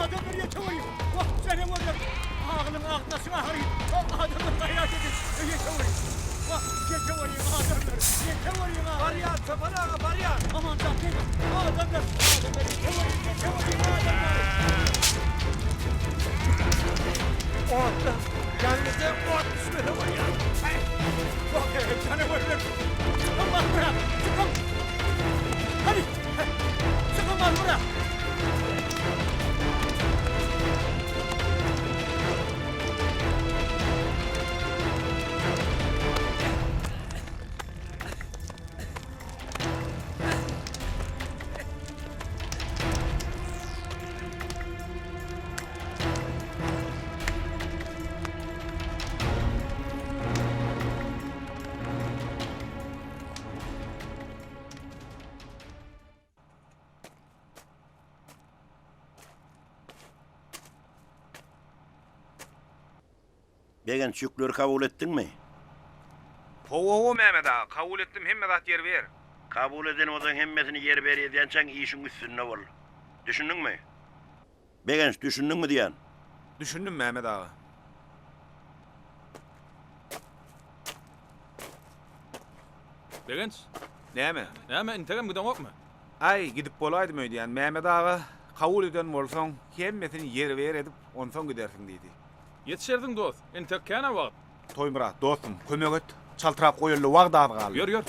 Adamlar ýete görýär. Wah, janawarlar. Agylyň agzyna çyň ahyry. Adamlar gaýrat ediň. Ýete görýär. Wah, ýete görýär adamlar. Ýete görýär. Barýan, Çopan aga, barýan. Aman jan, adamlar. Adamlar ýete görýär, ýete görýär adamlar. Otla, ýalňyzja ot düşmese bolýar. Wah, janawarlar. Çykyň bura. Çykyň. Hany. Çykyň bura. Begenç ýükleri kabul etdiňmi? Hawa hawa Mehmet aga kabul etdim hemme zat ýerbe ýer. Kabul eden bolsaň hemmesini ýerbe ýer edýänçäň işiň üstünde bol. Düşündiňmi? Begenç düşündiňmi diýýän? Düşündim Mehmet aga. Begenç. Näme? Näme integem gideňokmy? Aý, gidip bolaýdym öýdýän, Mehmet aga, kabul eden bolsaň, hemmesini ýerbe-ýer edip, onsoň gidersiň diýdi. Ýetişersiň dost, entek kän-ä wagt. Toýmyrat, dostum, kömek et, çaltrak goýaly, wagt az galdy. Ýör, ýör.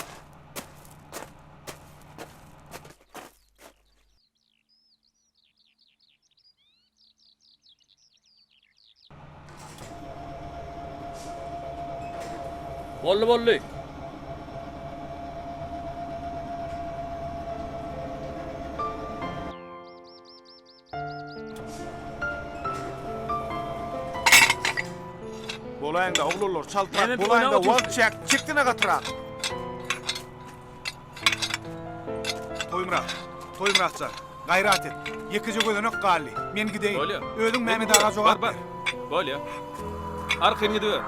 Boldy boldy. Bolaýyňda oglanlar çaltrak Näme bolaýyňda oýnap wagt çek çekdine gatyrak. Toýmyrat, Toýmyratjan, gaýrat et. Ýekeje gözenek galdy. Men gideýin. Bolýa. Özüň Mehmet aga jogap Bar, bar. ber. Bolýa. Arkaýyn gidiber.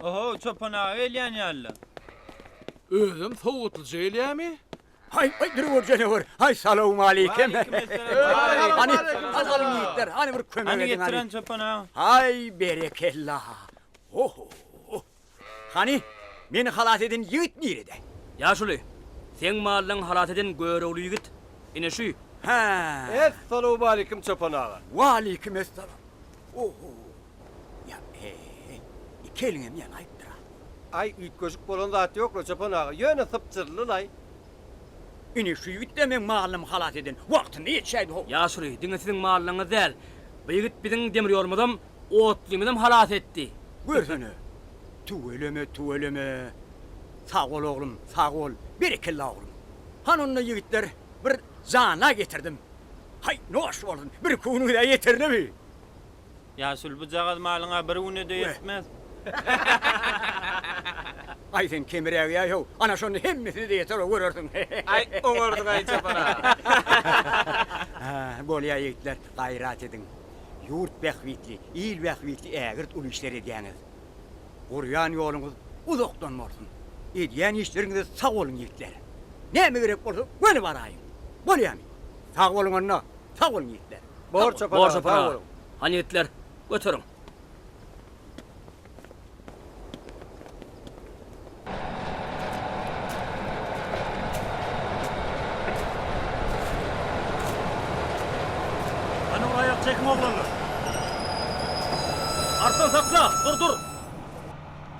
Oho, çopan aga gelýän ýaly-la. Özem sowgatlyja gelýämi? Haý, haý, dur gör, janawer. Haý, salowmaleýkim. Hany, azalyň ýigitler, hany bir kömek Hany ediň, hany. getiren çopan aga. Haý, berekella. Oho. Hany, meni halas eden ýigit nirede? Ýaşuly, seň mallaň halas eden Görogly ýigit, ine şu. Hä. Essalowmaleýkim, çopan aga. Waleýkim essalam. Oho. Ýa, eý, iki eliňem ýanaýypdyr-a. Aý, üýtgeşik bolan zat ýok-la, çopan aga, ýöne sypjyrly-laý. Ine, şu ýigit-de meň malymy halas eden wagtynda ýetişäýdi-how. Ýaşuly, diňe siziň mallaňyz däl, bu ýigit biziň demir ýolumyzam, otlymyzam halas etdi. Görsene! Tüweleme, tüweleme! Sag bol, oglum, sag bol! Berekella, oglum! Hany onda, ýigitler, bir jana getirdim. Haý, noş bolsun, bir-iki günüňiz-ä ýeterlimi? Ýaşuly bujagaz malyň-a bir güne-de ýetmez. Aý sen kemirägýäý-how, ana şonda hemmesine-de ýeter-ow görersiň. Aý oňardyň-aý çopan aga. Bolýa ýigitler, gaýrat ediň. Ýurt bähbitli, il bähbitli ägirt uly işler edýäňiz. Gurýan ýoluňyz uzakdan bolsun. Edýän işleriňize sag boluň ýigitler. Näme gerek bolsa göni baraýyň. Bolýamy? Sag boluň onda, sag boluň ýigitler. Bor çopan Bor aga, çopan sag aga. boluň. Hany ýigitler, göteriň. Hany bir aýak çekiň oglanlar. Arslan sakla, dur dur.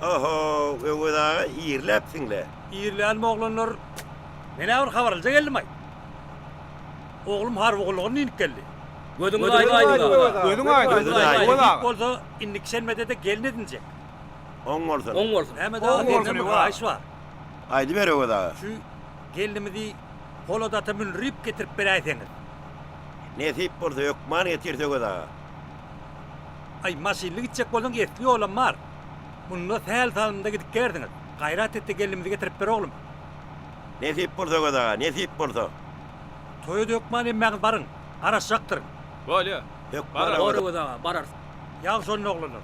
Oho, Öwez aga irläpsiň-le. Irlänmi oglanlar? Men-ä bir habar alja geldim-aý. Oglum harby gullugyndan inip geldi. Gözüňiz aýdyň Öwez aga. Gözüň aýdyň Gözüň aýdyň. Öwez aga. Bolsa indiki şenbede-de gelin edinjek. Oň bolsun. Oň bolsun. Näme Oň dagy bolsun senden bir Öwez aga. haýyş bar. Aýdyber Öwez aga. Şu gelnimizi Polat ata mündürip getirip beräýseňiz. Nesip bolsa hökman getiris Öwez aga. Aý maşynly gitjek bolsaň esli ýolam bar. Munda sähel salymda gidip gersiňiz. Gaýrat et-de gelnimizi getirip ber oglum. Nesip bolsa Öwez aga, nesip bolsa. Toýa-da hökman hemmäňiz baryň. Garaşjakdyryn. Bolýa. Hökman Bararys. Bor Öwez aga, bararys. Ýagşy onda oglanlar.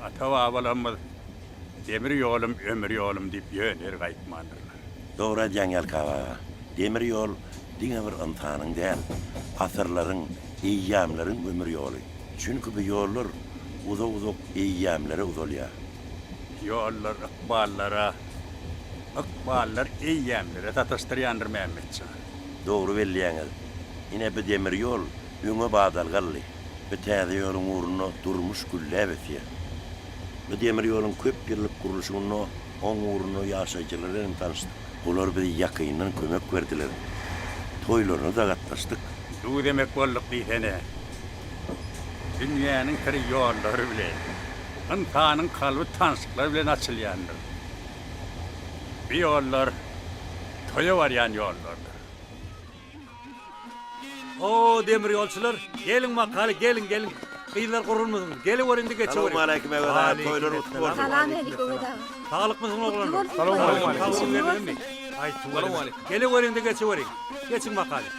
Ata-babalarymyz Demir ýolum, ömür ýolum diýip ýöne ýere gaýtmandyrlar. Dogry aýdýaň Ýalkap aga. Demir ýol diňe bir ynsanyň däl, asyrlaryň, eýýamlaryň ömür ýoly. Çünki bu ýollar uzak-uzak eýýamlara uzalýar. Ýollar ykballara, ykballar eýýamlara sataşdyrýandyr Mämmetjan. Dogry belleýäňiz. Ine bu demir ýol öňe badalga aldy. Bu täze ýoluň ugrunda durmuş gülläp ösýär. Bu demir ýoluň köp ýyllyk gurluşygynda oň ugrunda ýaşaýjylar bilen tanyşdyk. Olar bize ýakyndan kömek berdiler. Toýlaryna-da gatnaşdyk. Duz emek bolduk diýsene. Dünýäniň syry ýollary bilen, ynsanyň kalby tanşyklar bilen açylýandyr. Bu ýollar toýa barýan ýollardyr. O, demir ýolçular, geliň bakaly, geliň, geliň. Gyzlar gurulmysyňyz, geleweriň indi geçeweriň. Salowmaleýkim Öwez aga, toýlar gutly bolsun. Salam-älik Öwez aga. Saglykmysyň oglanlar? Gutly bolsun toýuňyz. Salowmaleýkim. Geldiňizmi? Aý, tüweleme. Geleweriň-de geçeweriň. Geçiň bakaly.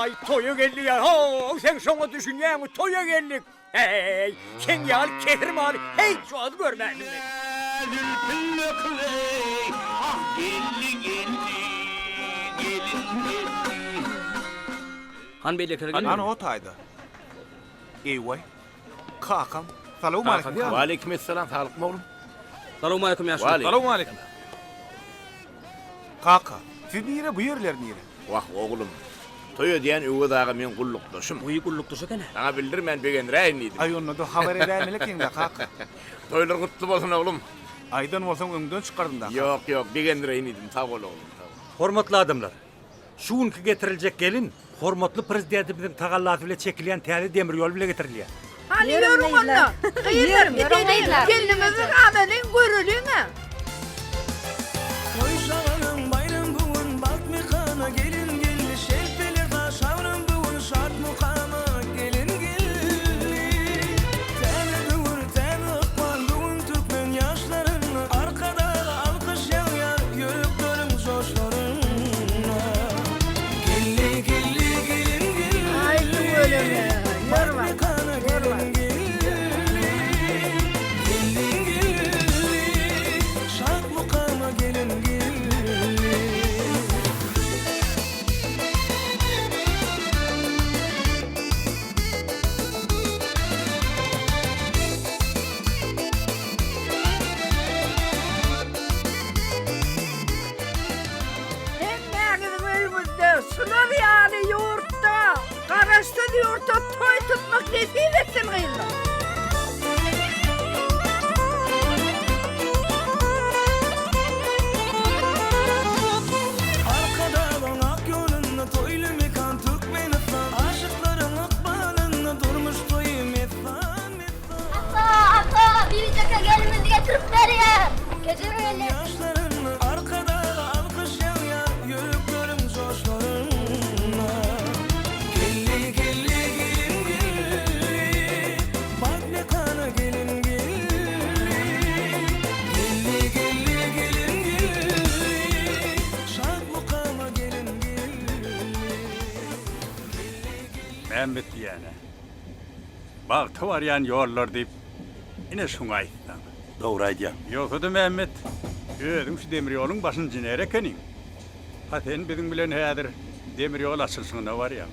Aý, toýa geldik-ä, ho-ow, sen şoňa düşünýäňmi, toýa geldik. Heý, seň ýaly kesir maly hiç wagt görmändim men. Zülpün döküleý, ah geldi geldi, gelin geldi. Han beýlekiler gelmedi. Hany o taýda. Eý-waý. Kakam. Salowmaleýkim kaka. Waleýkim essalam, saglykmy oglum? Salowmaleýkim ýaşuly. Salowmaleýkim. Kaka, siz nire, bu ýerler nire? Wah, oglum. Toý edýän Öwez aga meň gullukdaşym. Wiý, gullukdaş eken-ä. Saňa bildirmän begendiräýin diýdim. Aý, onda-da habar edäýmeli ekeniň-dä, kaka. Toýlar gutly bolsun, oglum. Aýdan bolsaň öňden çykardyň-da, kaka. Ýok, ýok, begendiräýin diýdim. Sag bol, oglum, sag bol. Hormatly adamlar! Şu günki getiriljek gelin hormatly Prezidentimiziň tagallasy bile çekilýän täze demir ýol bile getirilýär. Hany ýörüň onda. Gyzlar gideliň. Gelnimizi alalyň göreliň-ä. Toý şagalyň baýram bu gün bagt mekana gelin geldi şelpeler daş agram bu gün şat mukama gelin geldi Täze döwür täze ykbal bu gün türkmen ýaşlaryna Arkadaga alkyş ýagýar ýürekleriň joşlaryna Geldi geldi gelin geldi Aý tüweleme. Bagt mekana gelin geldi Geldi geldi Şat mukama gelin geldi. Hemmäňiziň öýüňizde şular ýaly ýurtda, Garaşsyz ýurtda toý tutmak nesip etsin gyzlar. Arkadagyň ak ýolunda toýly mekan Türkmenistan Aşyklaryň ykbalynda durmuş toýy messan messan. Ata, ata, Bibijeke gelnimizi getirip berýär. Kejir gelin. Ýaşlarynda Arkadaga alkyş ýagýar ýürekleriň joşlarynda. Geldi, geldi, gelin geldi, Bagt mekana gelin geldi. Geldi, geldi, gelin geldi, Şat mukama gelin geldi. Mämmet diýýän-ä. Bagta barýan ýollar diýip, ine şuňa aýtsaň. Dogry aýdýaň. Ýogsa-da Mämmet, özüň şu demir ýoluň baş inženeri ekeniň. Ha sen biziň bilen häzir demir ýol açylyşygyna barýaň.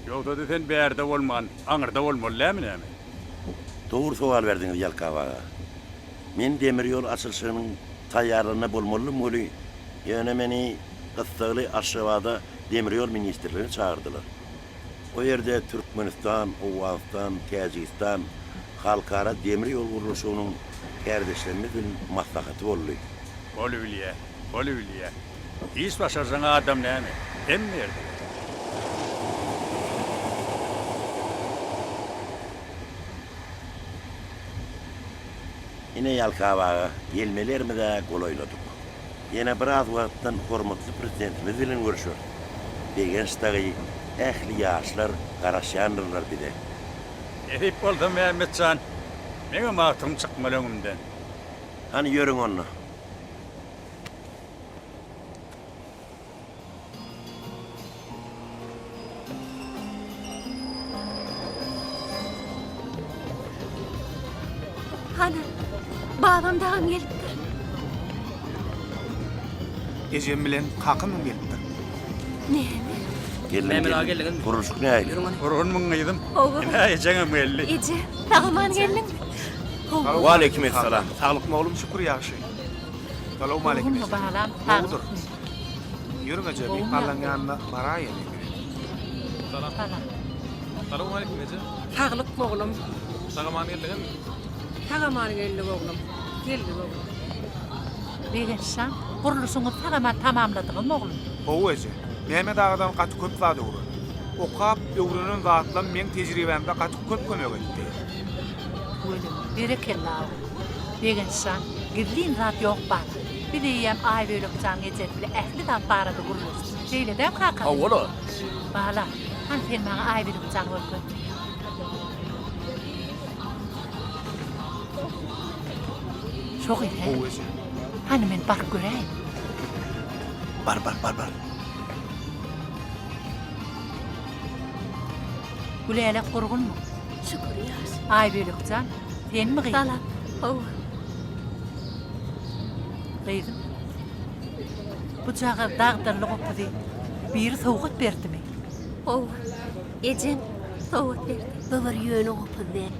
Ýogsa-da sen bärde bolman, aňyrda bolmaly dälmi näme? Dogry sowal berdiňiz Ýalkap aga. Men demir ýol açylyşygynyň taýýarlygynda bolmalydym weli, ýöne meni gyssagly Aşgabada demir ýol ministrligine çagyrdylar. O ýerde Türkmenistan, Owganystan, Täjigistan halkara demir ýol gurluşygynyň kärdeşlerimiz bilen maslahaty boldy. Bolubilýä, bolubilýä. Iş başarjaň adam näme, hemme ýerde gerek. Ine Ýalkap aga, gelmeli ýerimize golaýladyk. Ýene biraz wagtdan hormatly Prezidentimiz bilen görüşeris. Begenç dagy, ähli ýaşlar garaşýandyrlar bize. Nesip bolsa Mämmet jan, meňem agtygym çykmaly öňümden. Hany ýörüň onda. Hany, babam dagam gelipdir. Ejem bilen kakam hem gelipdir. Näme? Geldim, geldim. Gurluşyk nähili? Gurgunmyň gyzym? Hawa. Ine, ejeňem geldi. Eje, sag-aman geldiňmi? Hawa. Waleýkim essalam. Saglykmy oglum? Şükür ýagşy. Salowmaleýkim Gurgunmy eje. balam, Gowudyr. saglykmy? Ýörüň eje, Gowumy myhmanlaryň ýagdaý? ýanyna baraýaly. Salam. Salam. Salowmaleýkim eje. Saglykmy oglum? Sag-aman geldiňizmi? Sag-aman geldik oglum. Geldik oglum. Begenç jan, gurluşyňyzy sag-aman tamamladyňyzmy oglum? Hawa eje. Mehmet agadan gaty köp zat öwrendim. Okap, öwrenen zatlam meň tejribämde gaty köp kömek etdi. Tüweleme, berekella oglum. Begenç jan, gizlin zat ýok bala. Biz eýýäm Aýbölek janyň ejesi bile ähli zat barada gürleşdik. Şeýle däl kaka? Hawa-la. Bala, hany sen maňa Aýbölek jany görkez. Şo gyz hä? Hawa eje. Hany men baryp göräýin. Bar, bar, bar, bar. Gülälek gurgunmy? Şükür ýaş. Aýbölek jan, senmi gyzym? Salam. Hawa. Gyzym, bujagaz dagdyrly gopuzy biri sowgat berdimi? Hawa. Ejem sowgat berdi. Bu bir ýöne gopuz däl.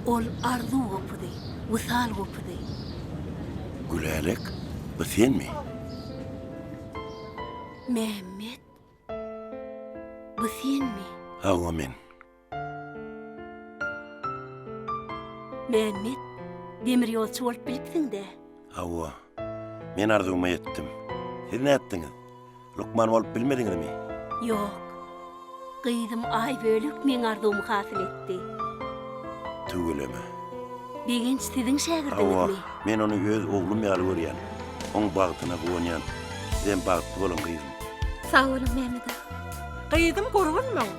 Ol arzuw gopuzy, wysal gopuzy. Gülälek, bu senmi? Mämmet, bu senmi? Hawa, men. Mämmet, demir ýolçy bolup bilipsiň-dä? Hawa, men arzuwyma ýetdim. Siz nätdiňiz? Lukman bolup bilmediňizmi? Ýok. Gyzym Aýbölek meň arzuwymy hasyl etdi. Tüweleme. Begenç siziň Hawa, şägirdiňizmi? men ony öz oglum ýaly görýän. Oň bagtyna guwanýan. Sizem bagtly boluň, gyzym. Sag boluň, Mämmet aga. Gyzym gurgunmyň?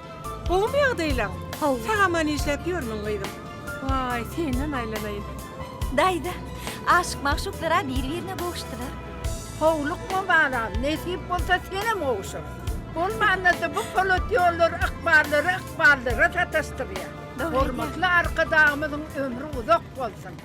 Gowumy ýagdaýlaň? Hawa. Sag-aman işläp ýörmüň gyzym? Waý, senden aýlanaýyn. Daýza, aşyk-magşuklar-a bir-birine gowuşdylar. Howlukma balam, nesip bolsa senem gowşarsyň. Bolmanda-da bu polat ýollar ykballary ykballara sataşdyrýar. Hormatly Arkadagymyzyň ömri uzak bolsun!